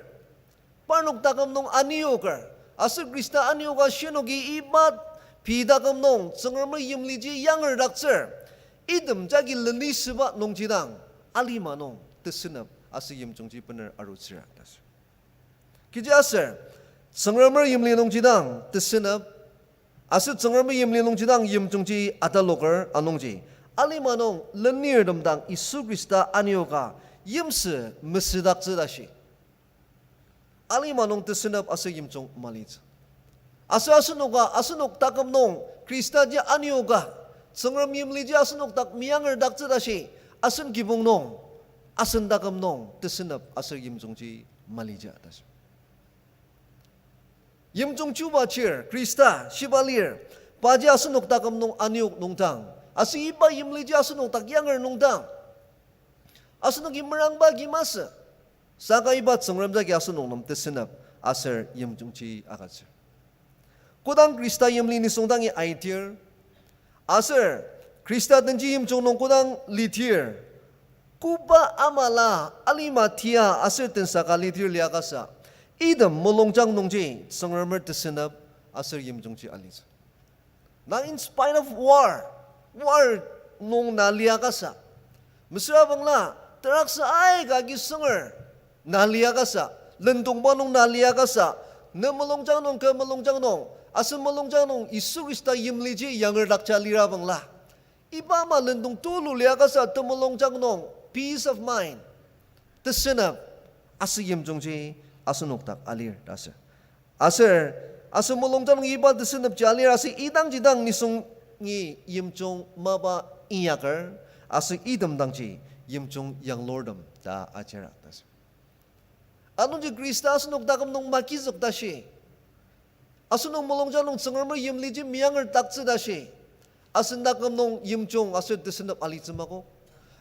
parnok taküm nung anioker, aser Khrista anioka shirnoki iba pei taküm nung Tsüngremer yimliji yangerdaktsür, item jagi lenisüba nungjidang, alima nung tesünep aser yimjungji bener arutsüra ta asür. Kechiaser, Tsüngremer yimli nungjidang tesünep, aser Tsüngremer yimli nungjidang yimjungji ataloker anungji, alima nung lenirtem dang Yisu Khrista anioka yimsü mesüdaktsü tashi, alima nung tesünep aser yimjung malitsü. Aser asenoka, asenok taküm nung Khristaji anioka, Tsüngrem yimliji asenok dak meyangerdaktsü tashi, asen kibong nung, asen taküm nung tesünep aser yimjungji malija ta asür. Yimjung chuba chir, Khrista shiba lir, paji asenok taküm nung aniok nungdang, aser iba yimliji asenok dak yanger nungdang, asenoki merangba agi masü, saka iba Tsüngrem jagi asenok nem tesünep aser yimjungji agütsür. Kodang Khrista yimli nisung dangi aitir, aser Khrista denji yimjung nung kodang litir, koba amala alima tia aser tensaka litir liakasa, item mulungjang nungji Tsüngremer tesünep aser yimjungji alitsü. Na in spite of war, war nung na liakasa, mesüra bangla, teraksa aika agi sünger na liakasa, lendongba nung na liakasa, ne mulungjang nung, kü mulungjang nung, asen mulungjang nung Yisu Khrista yimliji yangerdakja lira bangla, iba ama lendong tulu liakasa temulungjang nung peace of mind, tesünep aser yimjungji asenok dak alir ta asür. Aser, aser mulungjang nung iba tesünepji alir aser idangji dang nisungi yimjung mapa inyaker, aser item dangji yimjung yanglurtem ta ajira ta asür. Anungji Khrista asenok taküm nung magizük tashi, asenok mulungjang nung Tsüngremer yimliji meyangerdaktsü tashi, asen taküm nung yimjung aser tesünep alitsü makok.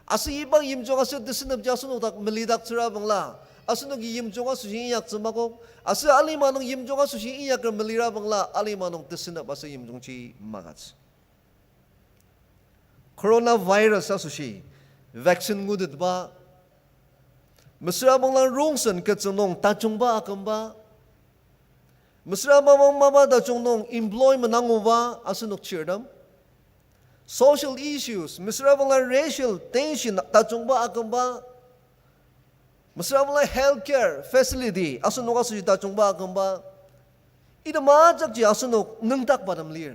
Aser iba yimjung aser tesünepji asenok dak melidaktsüra bangla, asenoki yimjung asoshi inyaktsü makok. Aser alima nung yimjung asoshi inyaker melira bangla, alima nung tesünep aser yimjungji magütsü. Coronavirus asoshi vaccine ngutetba, mesüra bangla rongsen ketsü nung tajungba akümba, mesüra mapang mapa tajung nung employment anguba asenok chirtem, social issues, mesüra bangla racial tension tajungba akümba, mesüra bangla healthcare facility asenok asoshi tajungba akümba, item ajakji asenok nüngdakbatem lir.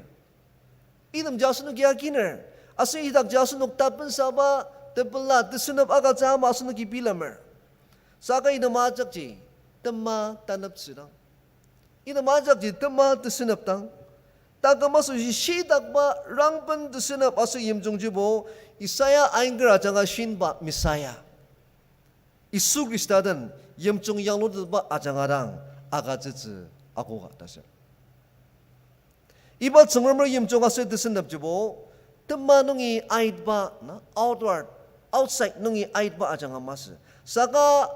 Itemji asenoki akiner, aser idakji asenok tapensaba, tepela, tesünep agütsü ama asenoki bilemer. Saka item ajakji tema taneptsüdang, item ajakji tema tesünepdang, taküm asoshi shitakba rangben tesünep aser yimjungjibo, Isaiah ainger ajanga shinba Messiah, Yisu Khrista den yimjung yanglutetba ajanga dang agütsütsü akoka ta asür. Iba Tsüngremer yimjung aser tesünepjibo, tema nungi aitba na, outward, outside nungi aitba ajanga masü. Saka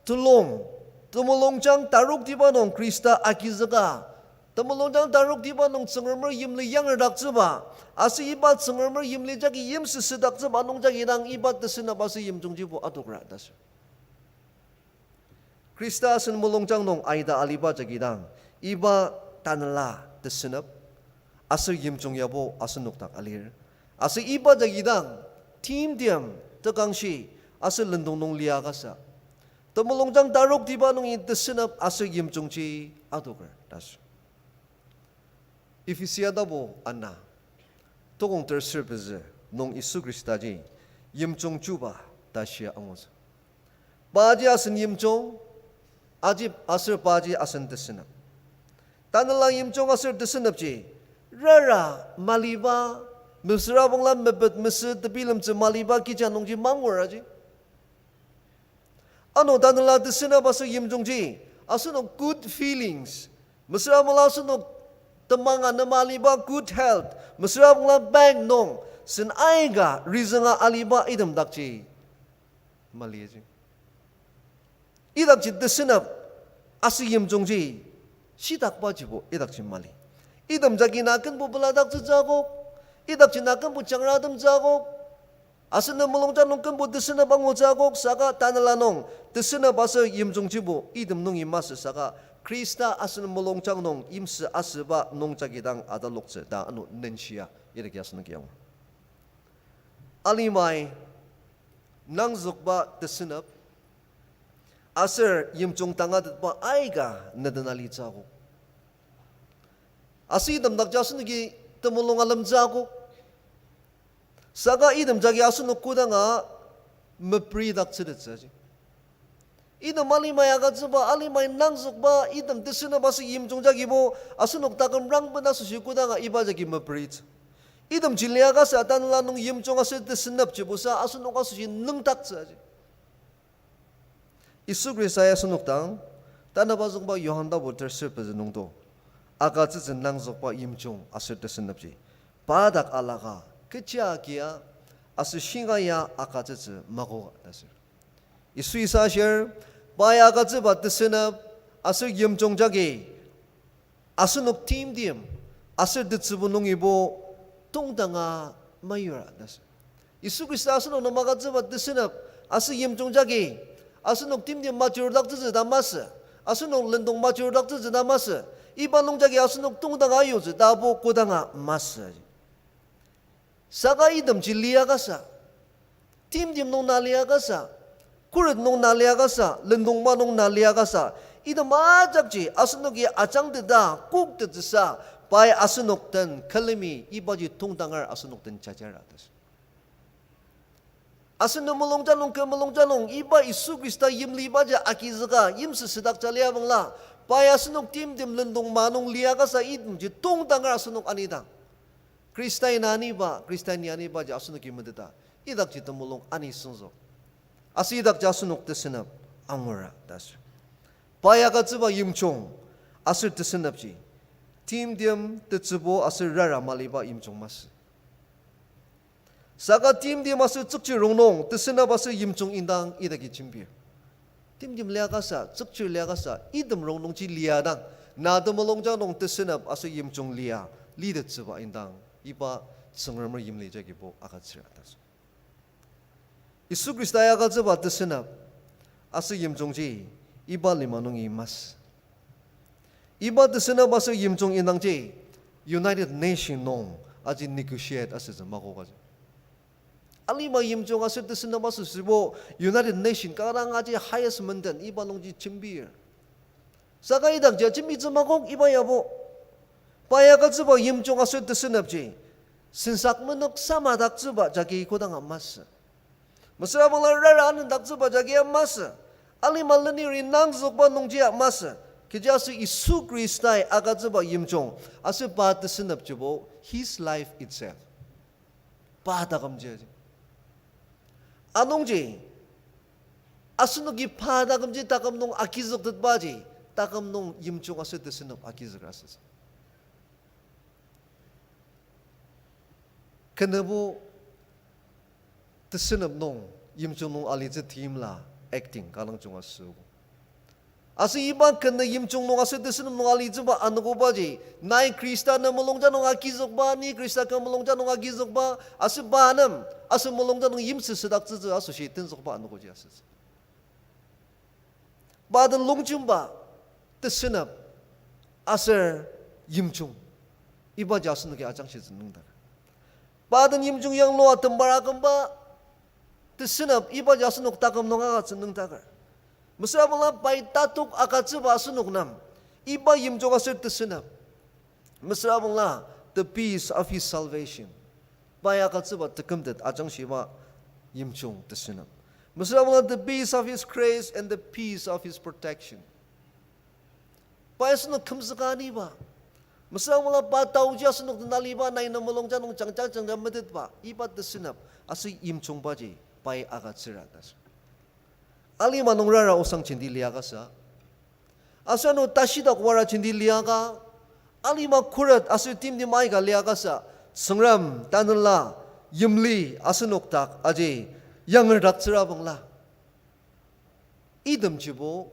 Telung, temulungjang taroktiba nung Khrista agizüka, temulungjang taroktiba nung Tsüngremer yimli yangerdaktsüba, aser iba Tsüngremer yimli jagi yimsüsüdaktsüba nung jagi dang iba tesünep aser yimjungjibo adokra ta sür. Khrista asen mulungjang nung aita aliba jagi dang, iba tanela tesünep aser yimjung yabo asenok dak alir. Aser iba jagi dang, timtem, tekangshi, aser lendong nung lia kasa, temulungjang taroktiba nungi tesünep aser yimjungji adoker ta sür. Ephesia tapu ana, tokong terser pezü nung Yisu Khristaji yimjung chuba ta shia angutsü. Paji asen yimjung, aji aser paji asen tesünep. Tanela yimjung aser tesünepji, rara maliba, mesüra bangla mepet mesü tebilemtsü maliba kija nungji mangur aji. Ano tanela tesünep aser yimjungji, asenok good feelings, mesüra bangla asenok temang anema aliba good health, mesüra bangla bank nung sen aika rizünga aliba item dakji mali aji. Idakji tesünep aser yimjungji, shitakbajibo idakji mali. Item jagi na kenbo peladaktsütsü akok, idakji na kenbo jangratemtsü akok, aser ne mulungjang nung kenbo tesünep angutsü akok, saka tanela nung tesünep aser yimjungjibo item nungi masü saka Khrista asen mulungjang nung yimsü asüba nung jagi dang ataloktsü ta ano nenshia idaki asenoki angur. Alimai nangzükba tesünep aser yimjung tangatetba aika neden alitsü akok. Aser item dakji asenoki temulung alemtsü akok. Saka item jagi asenok kodanga meperidaktsütettsü aji. Item alimai agütsüba, alimai nangzükba, item tesünep aser yimjung jagibo, asenok taküm rangben asoshi kodanga iba jagi meperitsü. Itemji liakasa tanela nung yimjung aser tesünepjibosa asenok asoshi nüngdaktsü aji. Yisu Khristai asenok dang, tanü azüngba Johan tapu terser pezü nungdo, agütsütsü nangzükba yimjung aser tesünepji. Pa dak alaka, kechi agia, aser shinga ya agütsütsü makoka ta sür. Yisui sashir, pai agütsüba tesünep aser yimjung jagi asenok timtem aser tetsübu nungibo tongdanga mayura ta sür. Yisu Khrista asenok nem agütsüba tesünep aser yimjung jagi asenok timtem majurudaktsütsü ta masü, asenok lendong majurudaktsütsü ta masü, iba nung jagi asenok tongdanga ayutsü tabo kodanga masü. Saka itemji liakasa, timtem nung na liakasa, khuret nung na liakasa, lendongma nung na liakasa, item ajakji asenoki ajangteta koktettsüsa, pai asenok den külemi ibaji tongdanger asenok den jajara ta sür. Asen ne mulungjang nung, kü mulungjang nung, iba Yisu Khrista yimlibaji agizüka yimsüsüdakja liabangla, pai asenok timtem lendongma nung liakasa itemji tongdanger asenok anidang, Khristai na aniba, Khristai ni anibaji asenoki meteta, idakji temulung ani süngzük. Aser idakji asenok tesünep angura ta sür. Pai agütsüba yimjung aser tesünepji, timtem, tetsübu aser rara maliba yimjung masü. Saka timtem aser tsükchir rongnung tesünep aser yimjung indang idaki jembir. Timtem liakasa, tsükchir liakasa, item rongnungji liadang, na temulungjang nung tesünep aser yimjung lia, litettsüba indang, iba Tsüngremer yimli jagibo agütsüra ta sür. Yisu Khrista ya agütsüba tesünep aser yimjungji iba lima nungi masü. Iba tesünep aser yimjung indangji United Nation nung aji negotiate asütsü makokaji. Alima yimjung aser tesünep asüsübo United Nation kanga dang aji highest mountain iba nungji jembir. Saka idakji jembitsü makok iba yabo. Pai agütsüba yimjung aser tesünepji sensak menok samadaktsüba jagi kodanga masü. Mesüra bangla rara anendaktsüba jagia masü. Alima leniri nangzükba nungjia masü. Kechiaser Yisu Khristai agütsüba yimjung aser pa tesünepjibo, his life itself, pa takümji aji. Anungji, asenoki pa takümji taküm nung agizüktetbaji, taküm nung yimjung aser tesünep agizüker asütsü. Kenübo tesünep nung, yimjung nung alitsü timla acting kanga junga süogo. Aser iba ken yimjung nung aser tesünem nung alitsüba anogobaji, nai Khrista nem mulungjang nung agizükba, ni Khrista ken mulungjang nung agizükba, aser pa nem, aser mulungjang nung yimsüsüdaktsütsü asoshi tenzükba anogoji asütsü. Pa den longjemba, tesünep, aser yimjung. Ibaji asenoki ajangshitsü nüngdaker. Pa den yimjung yanglua tembar akümba, tesünep, ibaji asenok taküm nung agütsü nüngdaker. Mesüra bangla pai tatok agütsüba asenok nem, iba yimjung aser tesünep. Mesüra bangla, the peace of his salvation. Pai agütsüba tekümtet ajangshiba yimjung tesünep. Mesüra bangla, the peace of his grace and the peace of his protection. Pai asenok kümzüka aniba. Mesüra bangla pa taoji asenok den aliba nai nem mulungjang nung jangja jangja metetba. Iba tesünep aser yimjungbaji pai agütsüra ta sür. Alima nung rara osang jenti liakasa. Aser ano tashidak wara jenti liaka. Alima khuret aser timtem aika liakasa. Tsüngrem tanela yimli asenok dak aji yangerdaktsüra bangla. Itemjibo,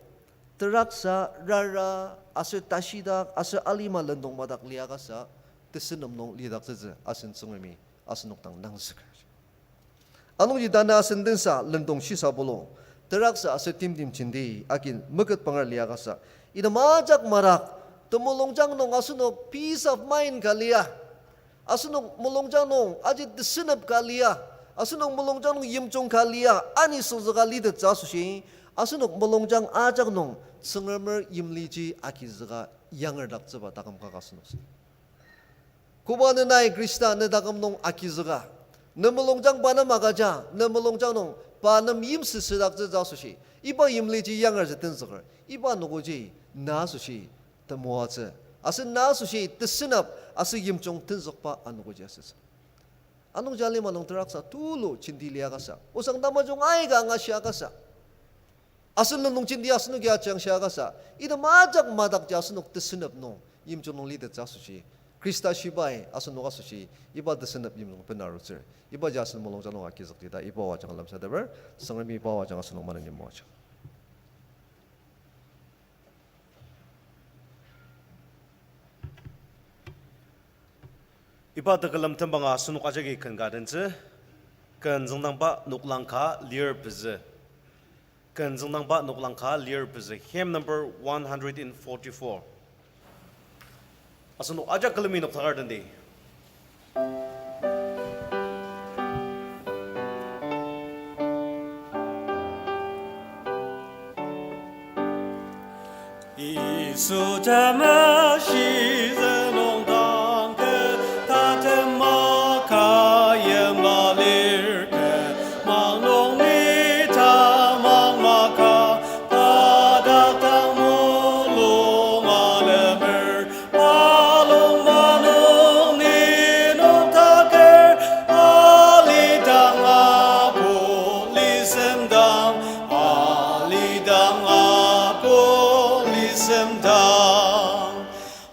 teraksa, rara, aser tashidak, aser alima lendong madak liakasa, tesünem nung lidaktsütsü asen Tsüngremi asenok dang langzüker. Anungji tanü asen tensa lendong shisa bulu, teraksa aser timtem jenti agi meketpanger liakasa, item ajak madak, temulungjang nung asenok peace of mind ka lia. Asenok mulungjang nung aji tesünep ka lia, asenok mulungjang nung yimjung ka lia, ani süngzüka litettsü asoshi, asenok mulungjang ajak nung Tsüngremer yimliji agizüka yangerdaktsüba taküm ka asenok sü. Koba ne nai Khrista ne taküm nung agizüka, ne mulungjang pa nem agüja, ne mulungjang nung pa nem yimsüsüdaktsütsü asoshi, iba yimliji yangertsü tenzüker, iba anogoji na asoshi temoatsü, aser na asoshi tesünep aser yimjung tenzükba anogoji asütsü. Anungji alima nung teraksa tulu jenti liakasa, osang tamajung aika angashiakasa, asen lendong jenti asenoki ajangshia akasa, item ajak madakji asenok tesünep nung yimjung nung litettsü asoshi, Khrista shibai asenok asoshi iba tesünep yimjung benarutsür. Ibaji asen mulungjang nung agizükdi ta iba o ajanga lemsateper, Tsüngremi iba o ajanga asenok maneni moajang. Iba tekülem tembanga asenok ajaki ken ka tentsü, ken züngdangba noklang ka lir pezü. Ken züngdangba noklang ka lir pezü. Hymn number one hundred and forty-four. Asenok ajak külemi noktakar tendi. Yisu Temeshize nung dang ke, tatema ka yimla lir ke, mang nung ni tamang maka, pa dak dang mulung alemer, palung manung ni noktaker, alidang apu lisemdang, alidang apu lisemdang.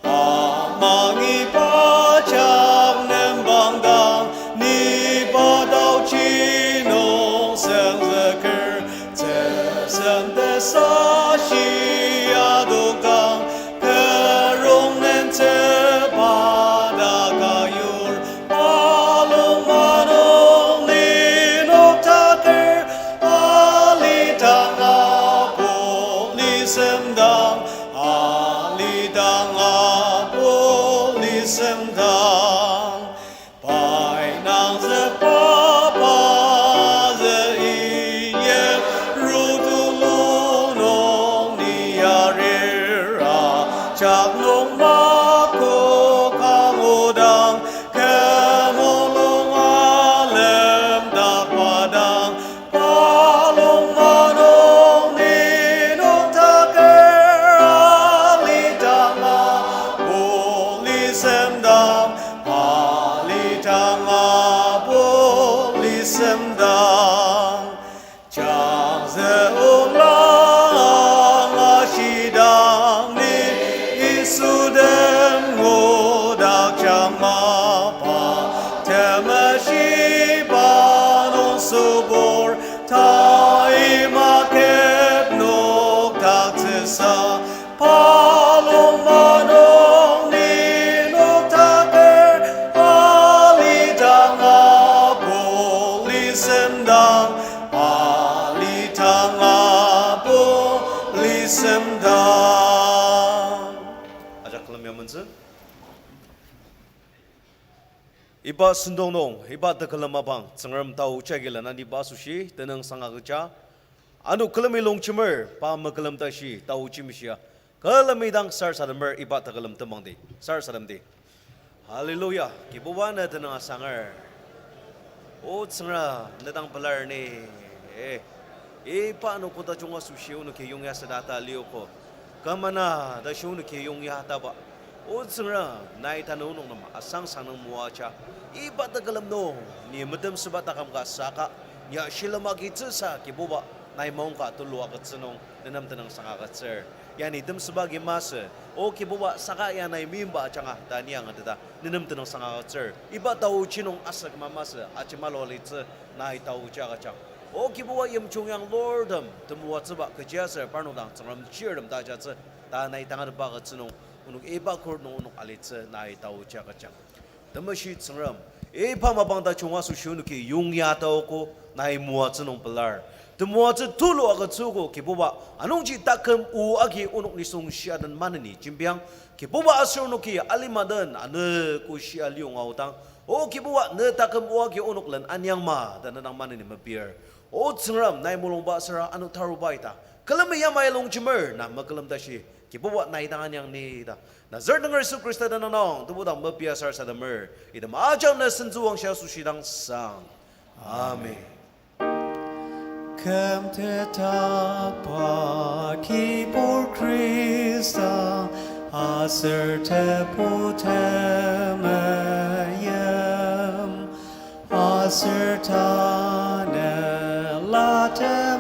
Amangi pajak nembang dang, ni pa taochi nung senzüker, tesem tesashi adokdang, kerong nentsü pada kayur, palung manung ni noktaker, alidang apu lisemdang, alidang apu lisemdang. Pai nangzükba pazü inyak rutulu nung ni arir, ajak nung makok angudang, kü mulung alem dakba dang, palung manung ni noktaker, alidang apu lisemdang, alidang apu lisemdang. Jangzü ola angashidang ni Yisu den ngudakjang mapa, temeshiba nung sübur, tai makep nokdaktsüsa. Iba sentong nung, iba tekülem mapang, Tsüngrem tao jagi lenaniba asoshi, tenüngsang agüja. Ano külemi longjemer, pa mekülem tashi, tao jemishia. Külemi dang sarasademer, iba tekülem temangdi, sarasademdi. Hallelujah, Kibuba ne tenüng asanger. O Tsüngrem, ne dang pelar ni. Eh, iba ano koda junga asoshi onoki yongya südakta liogo. Kümana tashi onoki yongya taba. O Tsüngrem, nai tanü onok nem asangsang nung moaja. Iba tekülem nung, ni metemsüba taküm ka saka, ya shilem agitsüsa Kibuba, nai maongka tulu agütsü nung, nenem tenüngsang agütsür. Ya ni temsüba agi masü, O Kibuba, saka ya nai meimba ajanga ta ni angateta, nenem tenüngsang agütsür. Iba taoji nung asü küma masü, ajemalu alitsü, nai taoji agüjang. O Kibuba, yimjung yanglurtem temoatsüba kechiaser parnok dang Tsüngrem chirtem ta ajatsü, ta nai tangatetba agütsü nung, onok iba court nung onok alitsü, nai taoji agüjang. Temeshi Tsüngrem, iba mapang tajung asoshi onoki yongya taogo, nai moatsü nung pelar. Temoatsü tulu agütsüogo Kibuba, anungji taküm o agi onok nisung shia den maneni jembiang. Kibuba, aser onoki alima den anogo shia liong aodang, O Kibuba, ne taküm o agi onok len aniangma ta ne dang maneni mepir. O Tsüngrem, nai mulungba süra ano taruba ita külemi yamai longjemer, na mekülem tashi, Kibuba, nai dang aniang ni ta Nazaret nunger Yisu Khrista tenüng nung, tebu dang mepia sarasademer, item ajak ne sentsüwangshi asoshi dang sang. Amen. Kümtetba Kibur Khrista, aser Tebu temeim, aser Tanela te